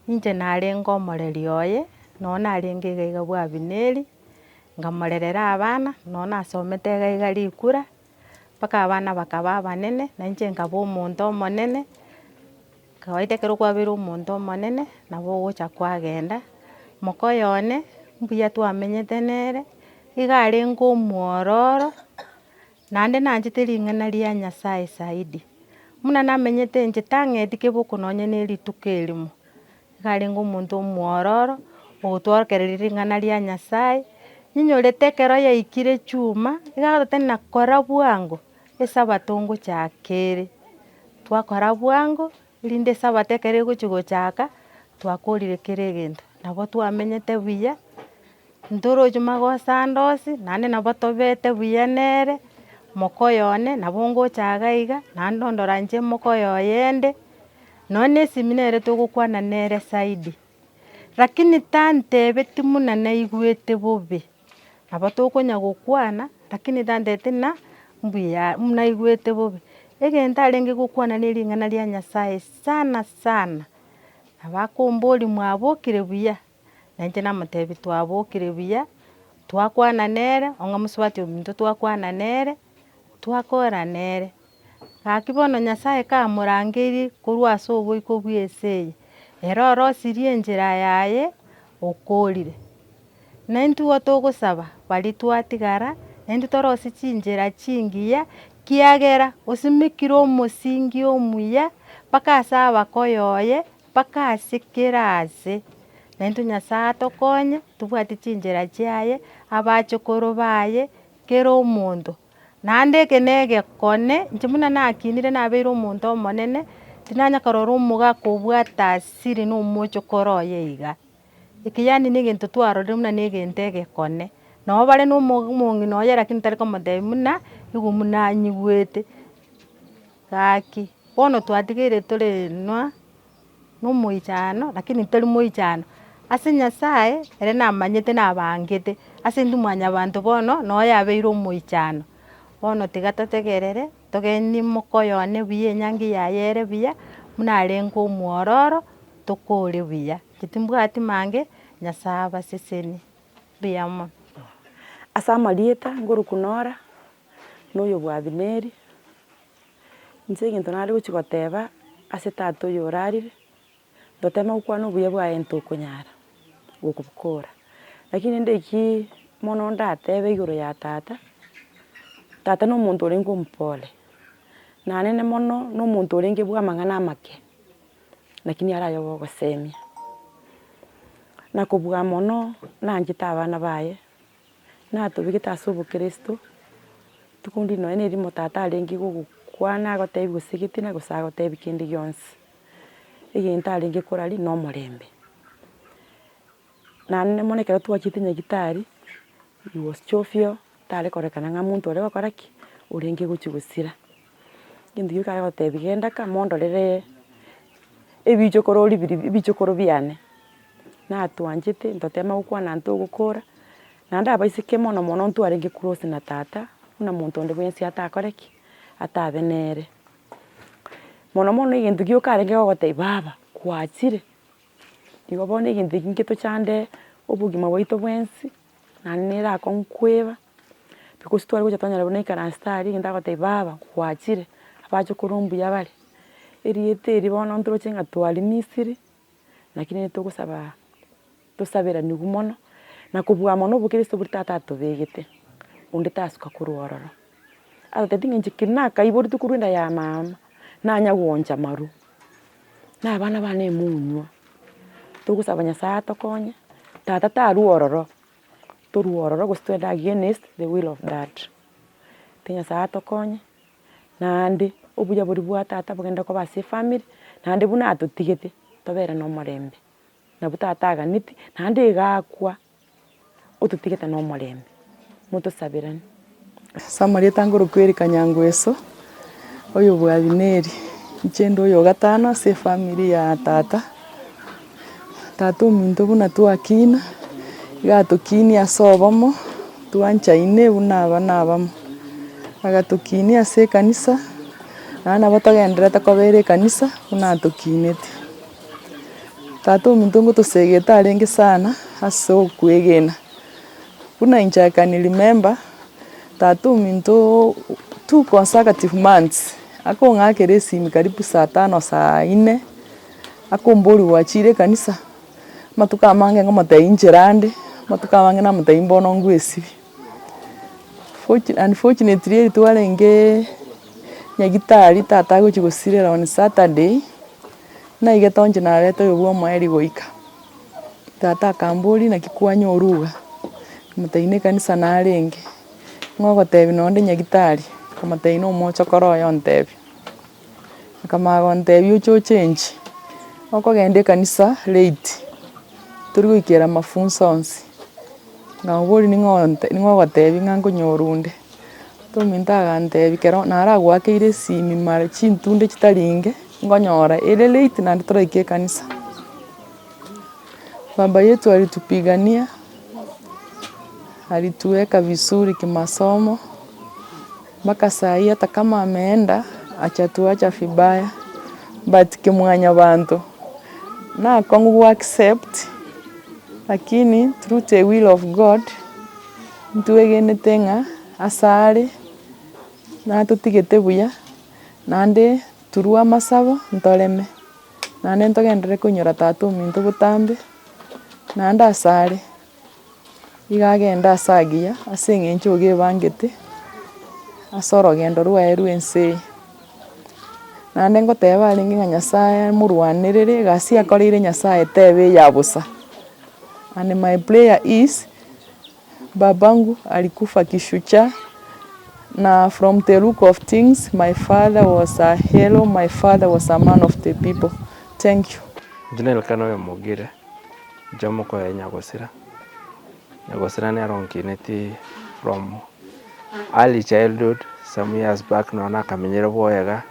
Inche narenge omoreri oye, noo narenge iga iga bwa Abineri, nkamorerera abana, noo nasomete iga iga rikura, mpaka abana bakaba abanene, na inche nkaba omonto omonene. Kawaida ekero kwabeire omonto omonene, nabo ogocha kwagenda, mokoyo one, mbuya twamenyete nere, iga arenge omwororo, naende nanchete ring'ana ria Nyasaye zaidi. Buna namenyete inche tang'eti keboko nonye na erituko erimo, iga arenge omonto omwororo, ogotworokereria ring'ana ria Nyasaye, ninyorete ekero yaikire chuma, iga agototebia ng'a kora bwango, esabato ngochaka ere. Twakora bwango, erinde esabato ekero egochi gochaka, twakorire kera egento. Nabo twamenyete buya, ntorochi magoso ande onsi, naende nabo tobete buya nere, Mokoyo one, nabo ngocha iga iga, naende ondora inche mokoyo oyende, nonye na esimi nere togokwana nere zaidi. Lakini tantebeti muna naigwete bobe, nabo tokonya gokwana, lakini tantebeti ng'a mbuya naigwete bobe. Egento arenge gokwana na ering'ana ria Nyasaye sana sana, nabo akomboria mwabokire buya? Na inche namotebia twabokire buya, twakwana nere, ong'a mosubati ominto twakwana nere, twakora nere. Gaki bono Nyasaye kamorangeirie korwa ase oboiko bwa ense eye, ere orosirie enchera yaye, okorire. Na intwe igo togosaba baria twatigara, naintwe torosie chinchera chingiya, kiagera osimekire omosingi omuya, mpaka ase abakoyo oye, mpaka ase kera ase. Naintwe Nyasaye atokonye, tobwate chinchera chiaye, abachokoro baye, kera omonto. Naende eke na egekone, inche buna nakinire nabeire omonto omonene, tinanya korora omogaka obwate asiri na omochokoro oye iga. Eke yaani na egento twarorire buna na egento egekone. Nabo bare na omo omong'ina oye lakini tari komotebia buna, igo buna anyigwete. Gaki, bono twatigeire tore inwa na omoichano, lakini tori moichano, ase Nyasaye, ere namanyete nabangete, ase intwe mwanyabanto bono, noo yabeire omoichano. Bono tiga totegerere, togenie mokoyo one buya enyangi yaye ere buya, buna arenge omwororo, tokore buya. Inche timbwati mange, Nyasaye abasesenie, mbuya mono. Ase amarieta ngorokwa Nora, na oyo bwa Abineri, inche egento nare gochia goteba ase tata oyo orarire, toteme gokwana obuya bwaye ntokonyara gokobokora. Lakini rende ekii mono ndatebe igoro ya tata, tata na omonto orenge omopore, nanene mono na omonto orenge bwa amang'ana amake, lakini araye ogosemia. Na kobua mono nanchete abana baye. Natobegete ase obokeresto, rituko rinde nonye na erimo tata arenge gogokwana agotebi gose getina gose agotebi kende gionsi, egento arenge koraria na omorembe. Naende mono ekero twachete nyagetari, he was jovial, tare kororekana ng'a monto ore gokora ki? Orenge gochia gosira. Egento gioka are gotebia genda ka mondorere ebichokoro biria ebichokoro biane. Natwanchete ntotema gokwana ntogokora, naende abaiseke mono mono ntwarenge close na tata, buna monto onde bwensi atakore ki? Atabe nere. Mono mono egento gioka arenge gogotebia baba kwachire, igo bono egento eki nketochande obogima bwaito bwensi, naende nere akong'u kweba, because tware gocha twanyora buna aikaransete aria egento agotebia baba kwachire, abachokoro mbuya bare, erieta eri bono ntoroche ng'a twarimisiri. Lakini rende togosaba tosaberanigwe mono, na kobua mono obokeresto boria tata atobegete, onde tasuka korwa ororo. Agotebi ng'a inche keri nakaiboretwe korwa enda ya mama, nanya gooncha maru, na abana bane emonywa. Togosaba Nyasaye atokonye, tata tarwa ororo, torwe ororo gose togende against the will of dad. Tiga Nyasaye atokonye. Naende obuya boria bwa tata bogende koba ase efamiri, naende buna atotigete tobere na omorembe, nabwo tata aganeti, naende iga akwa ototigete na omorembe, motosaberane. Ase amarieta ngorokwa Erica Nyangweso, oyo bwa Abineri, inche inde oyo gatano ase efamiri ya tata. Tata ominto buna twakina, iga atokinia ase obomo, twanchaine buna abana abamo. Agatokinia ase ekanisa, naende nabo togendererete kobera ekanisa buna atokineti. Tata ominto ngotosegete arenge sana ase okwegena, buna inche I can remember, tata ominto two consecutive months, akong'akera esimi karibu saa tano saa nne. Akomboria gwachire ekanisa, amatuko amange ngomotebia inchera ande, amatuko amange namotebia mbono ngwesibia. Fortu unfortunately eri twarenge nyagitari tata agochia gosirera on Saturday, naigete onche nareta oyo bwa omoerio goika, tata akamboria naki kwanyora iga, nkamotebia na ekanisa narenge, ng'a ogotebia nonde nyagitari, nkamotebia na omochokoro oye ontebia. Akamanya gontebia oche ochenche, okogenda ekanisa late, tori goikera mafunso onsi. Nkamoboria ning'o onte ning'o ogotebia ng'a nkonyora onde. Tata ominto agantebia ekero naragoakeire esimi mara chintunde chitari inge, nkonyora ere late naende toraike ekanisa. Baba yetu alitupigania, alituweka vizuri kimasomo, mpaka sai hata kama ameenda hajatuacha vibaya, but kimwanyabanto nakong'u go accept lakini through the will of God, ntwegenete ng'a asare natotigete buya, naende through amasabo ntoreme. Naende ntogenderere koinyora tata ominto botambe, naende asare, iga agende ase agiya ase eng'encho iga ebangete, ase orogendo rwaye rwa ense eye. Naende ngoteba arenge ng'a Nyasaye amorwanerere egasi akoreire Nyasaye tebe eya bosa. And my prayer is, babangu alikufa kishujaa na from the look of things my father was a hero, my father was a man of the people. Thank you. Inche Elikana oyo omogire, inche omokoe nyagosira, nyagosira nere onkineti from early childhood some years back nonya nakamenyire bwoye iga,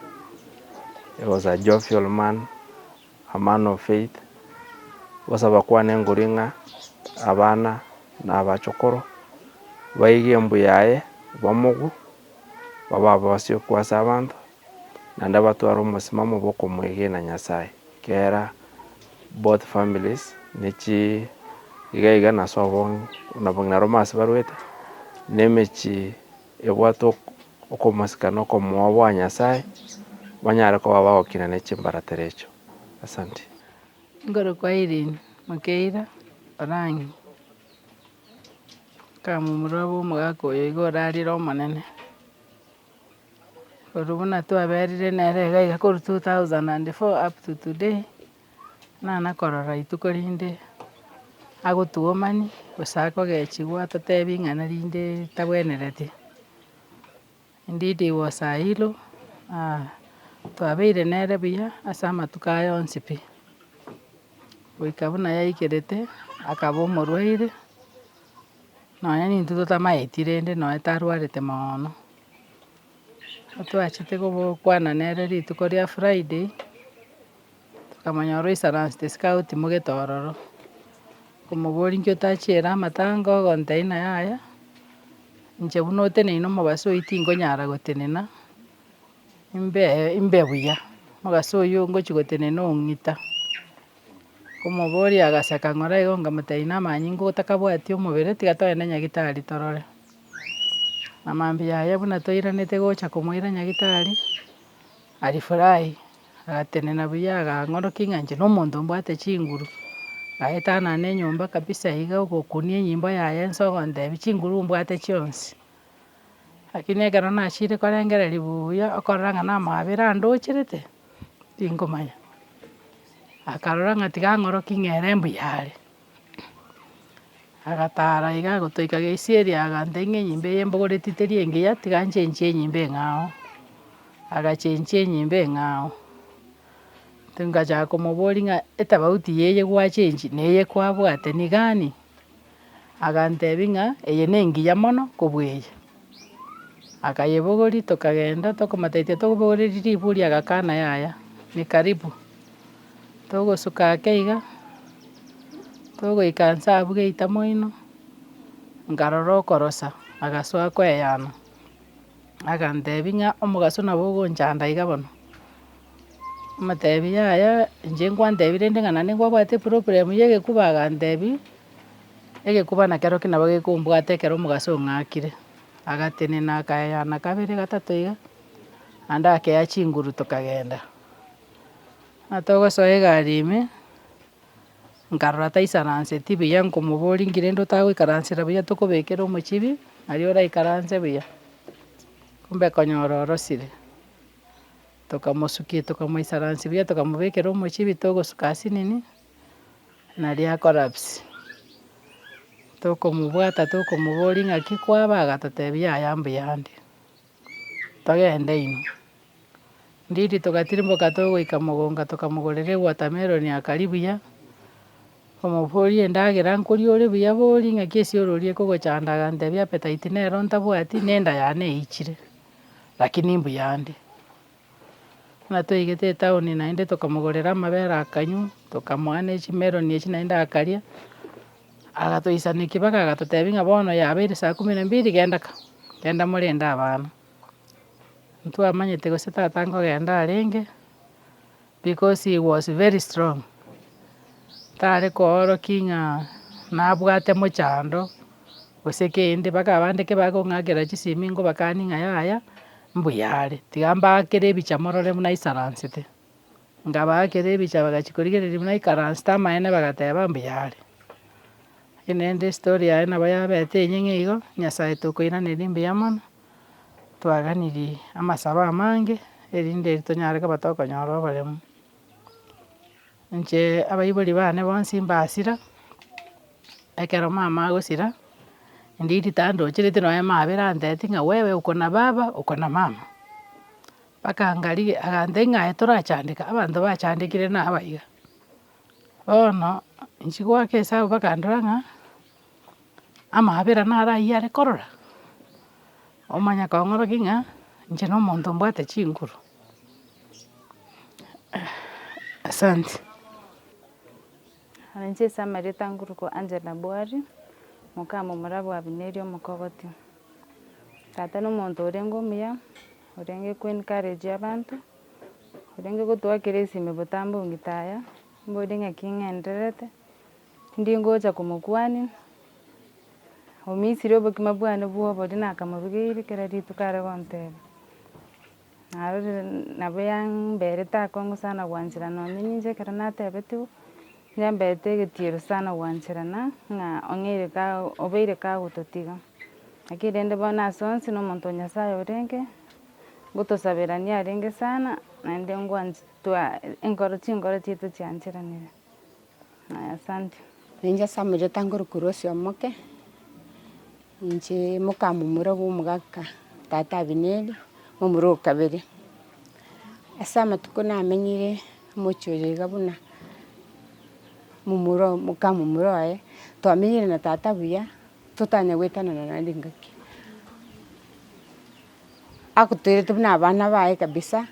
he was a jovial man, a man of faith, gosaba kwane nkori ng'a abana na abachokoro baige embuya yaye bamogwe, babe abasioku ase abanto, naende batware omosimamo bwa okomoegena Nyasaye, ekiagera both families nechi iga iga na ase obong'e buna bong'ina rome ase barwete, na emechie ebwate okomosika na okomoa bwa Nyasaye, banyare koba bagokina ne chimbaratero echio. Asante. Nkorokwa Irene Mokeira Orang'i, nkamomura bwa omogaka oyo iga orarire omonene. Korwa buna twaberire nere iga iga korwa 2004 up to today, nana korora rituko rinde agotuomani gose akogechigwa atotebi ing'ana rinde ritabwenereti. Indeed he was a hero, twabeire nere buya ase amatuko aya onsi pi, goika buna yaikerete akaba omorwaire, nonya nintwe totamaeti rende nonya tarwarete moono. Twachete gokwana nere rituko ria Friday. Tokamonyora oisaransete scout mogete ororo, nkomoboria inki otachiera amatanga ogontebia ng'a yaya, inche buna oteneine omobaso oyio tinkonyara gotenena, imbe imbe buya, omogaso oyio ngochi gotenena ong'ita. Nkomoboria agaseka ng'ora igo nkamotebia namanyinga otakabwati omobere tiga togende nyagetari torore. Na mambia yaye buna toiranete gocha komoira nyagetari, alifurahi. Agatenena buya agang'orokia ng'a inche nomonto mbwate chinguru, agaetanana enyomba kabisa iga ogokunia enyimbo yaye nse ogontebia chinguru mbwate chionsi. Lakini ekero nachire korengereria buya okorora ng'a namabera andocherete, tinkomanya. Akarora ng'a tiga ang'orokie ng'a ere mbuya are. Agatara iga agotoika gesieri agantebia ng'a enyimbo eye mbogoretie teri engiya tiga nchenchie enyimbo eng'ao, agachenchia enyimbo eng'ao. Ngachaka komoboria ng'a etabauti ya eye gwachenchia na eye kwabwate ni gani? Agantebia ng'a eye ne engiya mono kobua eye. Akayebogoria tokagenda tokomotebi tobogoretie riburi agakana yaya, ni karibu. Togosuka ake iga, togoika nse abwo geita moino, nkarora okorosa, agasoa koeyana, agantebia ng'a omogaso nabo ogonchanda iga bono, omotebia yaya inche nkwantebia rende ng'a naende nkwabwate eproblem ya egekuba agantebia, egekuba nakerokio nabo gekombwata ekero omogaso ong'akire, agatenena akaeyana kabere gatato iga, naende akea chinguru tokagenda. Na togosoa egari ime, nkarora taisaranseti buya nkomoboria nki rende otagoikaransera buya tokobekera omochibi, nario oraikaranse buya, kumbe konyora orosire. Tokamosukia tokamoisaransia buya tokamobekera omochibi togosuka asinini, naria akolapse. Tokomobwata tokomoboria ng'aki kwaba agatotebia yaya mbuyande, togende inwe. Ndiri togatirimboka togoika mogonga tokamogorera ewatermelon akaria buya, Nkomoboria endagera nkoria ore buya bori ng'aki esiorori ekogochanda agantebia appetite nero ntabwati na enda yane eichire, lakini mbuyande. Buna twaigete etown naende tokamogorera amabere akanywa, tokamoa na echimelon echi naende akaria, agatoisanekia mpaka agatotebia ng'a bono yabeire saa kumi na mbili genda ka, genda morende abana. Ntwamanyete gose tata nkogenda arenge, because he was very strong, tare koorokia ng'a nabwate mochando, gose kende mpaka abande ekero bakong'akera chisimi nkobakani ng'a yaya, mbuya are, tiga mbaakere ebicha morore buna aisaransete. Nkabaakera ebicha bagachia korigereria buna aikaransete amaene bagateba mbuya are. Lakini rende estory yaye nabo yabete enyeng'e igo, Nyasaye tokoiraneria mbuya mono, twaganirie amasabo amange, erinde tonyare koba tokonyora oboremu. Inche abaibori bane bonsi mbasira, ekero mama agosira, ndiri tandochereti nonye mabere antebetie ng'a wewe uko na baba uko na mama. Mpaka nkarigia agantebia ng'a aye torachandeka, abanto bachandekire naba iga. Bono inche goaka esabu mpaka ndora ng'a, amabera naro aywo are korora, omanya kong'orokia ng'a inche na omonto mbwate chinguru. Asante. Inche ase amarieta nkorokwa Angela Bwari, moka momura bwa Abineri omokogoti. Tata na omonto orenge omuya, orenge ko encourage abanto, orenge gotoakera esimi botambe ong'ita aya, mbori ng'aki ng'endererete, ndi ngocha komokwania, omisire obokima bwane bwa obori nakamorugeire kera rituko are gontebia. Narorire nabo yamberete akong'u sana gwancherana nonye ninche ekero natebetigwe, yamberete egetiiro sana gwancherana ng'a ong'eire ka obeire kagototiga. Lakini rende bono ase onsi na omonto o nyasaye orenge, ngotosaberania arenge sana, naende ngwanch twa enkoro chinkoro chiaito chiancheranire. Aya asante. Ninche ase amarieta nkorokwa Rose Omoke, Inche mokamomura bwa omogaka tata Abineri, momura o kabere. Ase amatuko namenyire omochie oyo iga buna momura mokamomura oye, twamenyire na tata buya, totanya goetanana naende engaki. Agotoirete buna abana baye kabisa,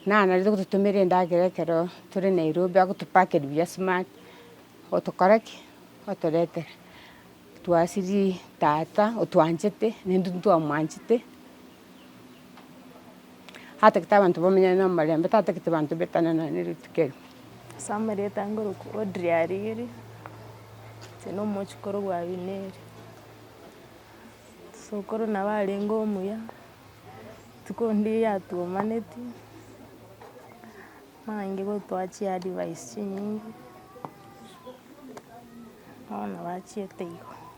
nanarete gototomera endagera ekero tore Nairobi agotopakeria buya smart, otokora ki? Otoretera. Twasirie tata otwanchete, naintwe ntwamwanchete, atagete abanto bamenyane na omorembe, tatagete banto betane nonya na rituko erimo. Ase amarieta nkorokwa Audrey Ariri, inche na omochokoro bwa Abineri. Sokoro nabo arenge omuya, rituko ndiria yatuomanetie, Mange gotoa chiadvice chinyinge, bono bachiete igo.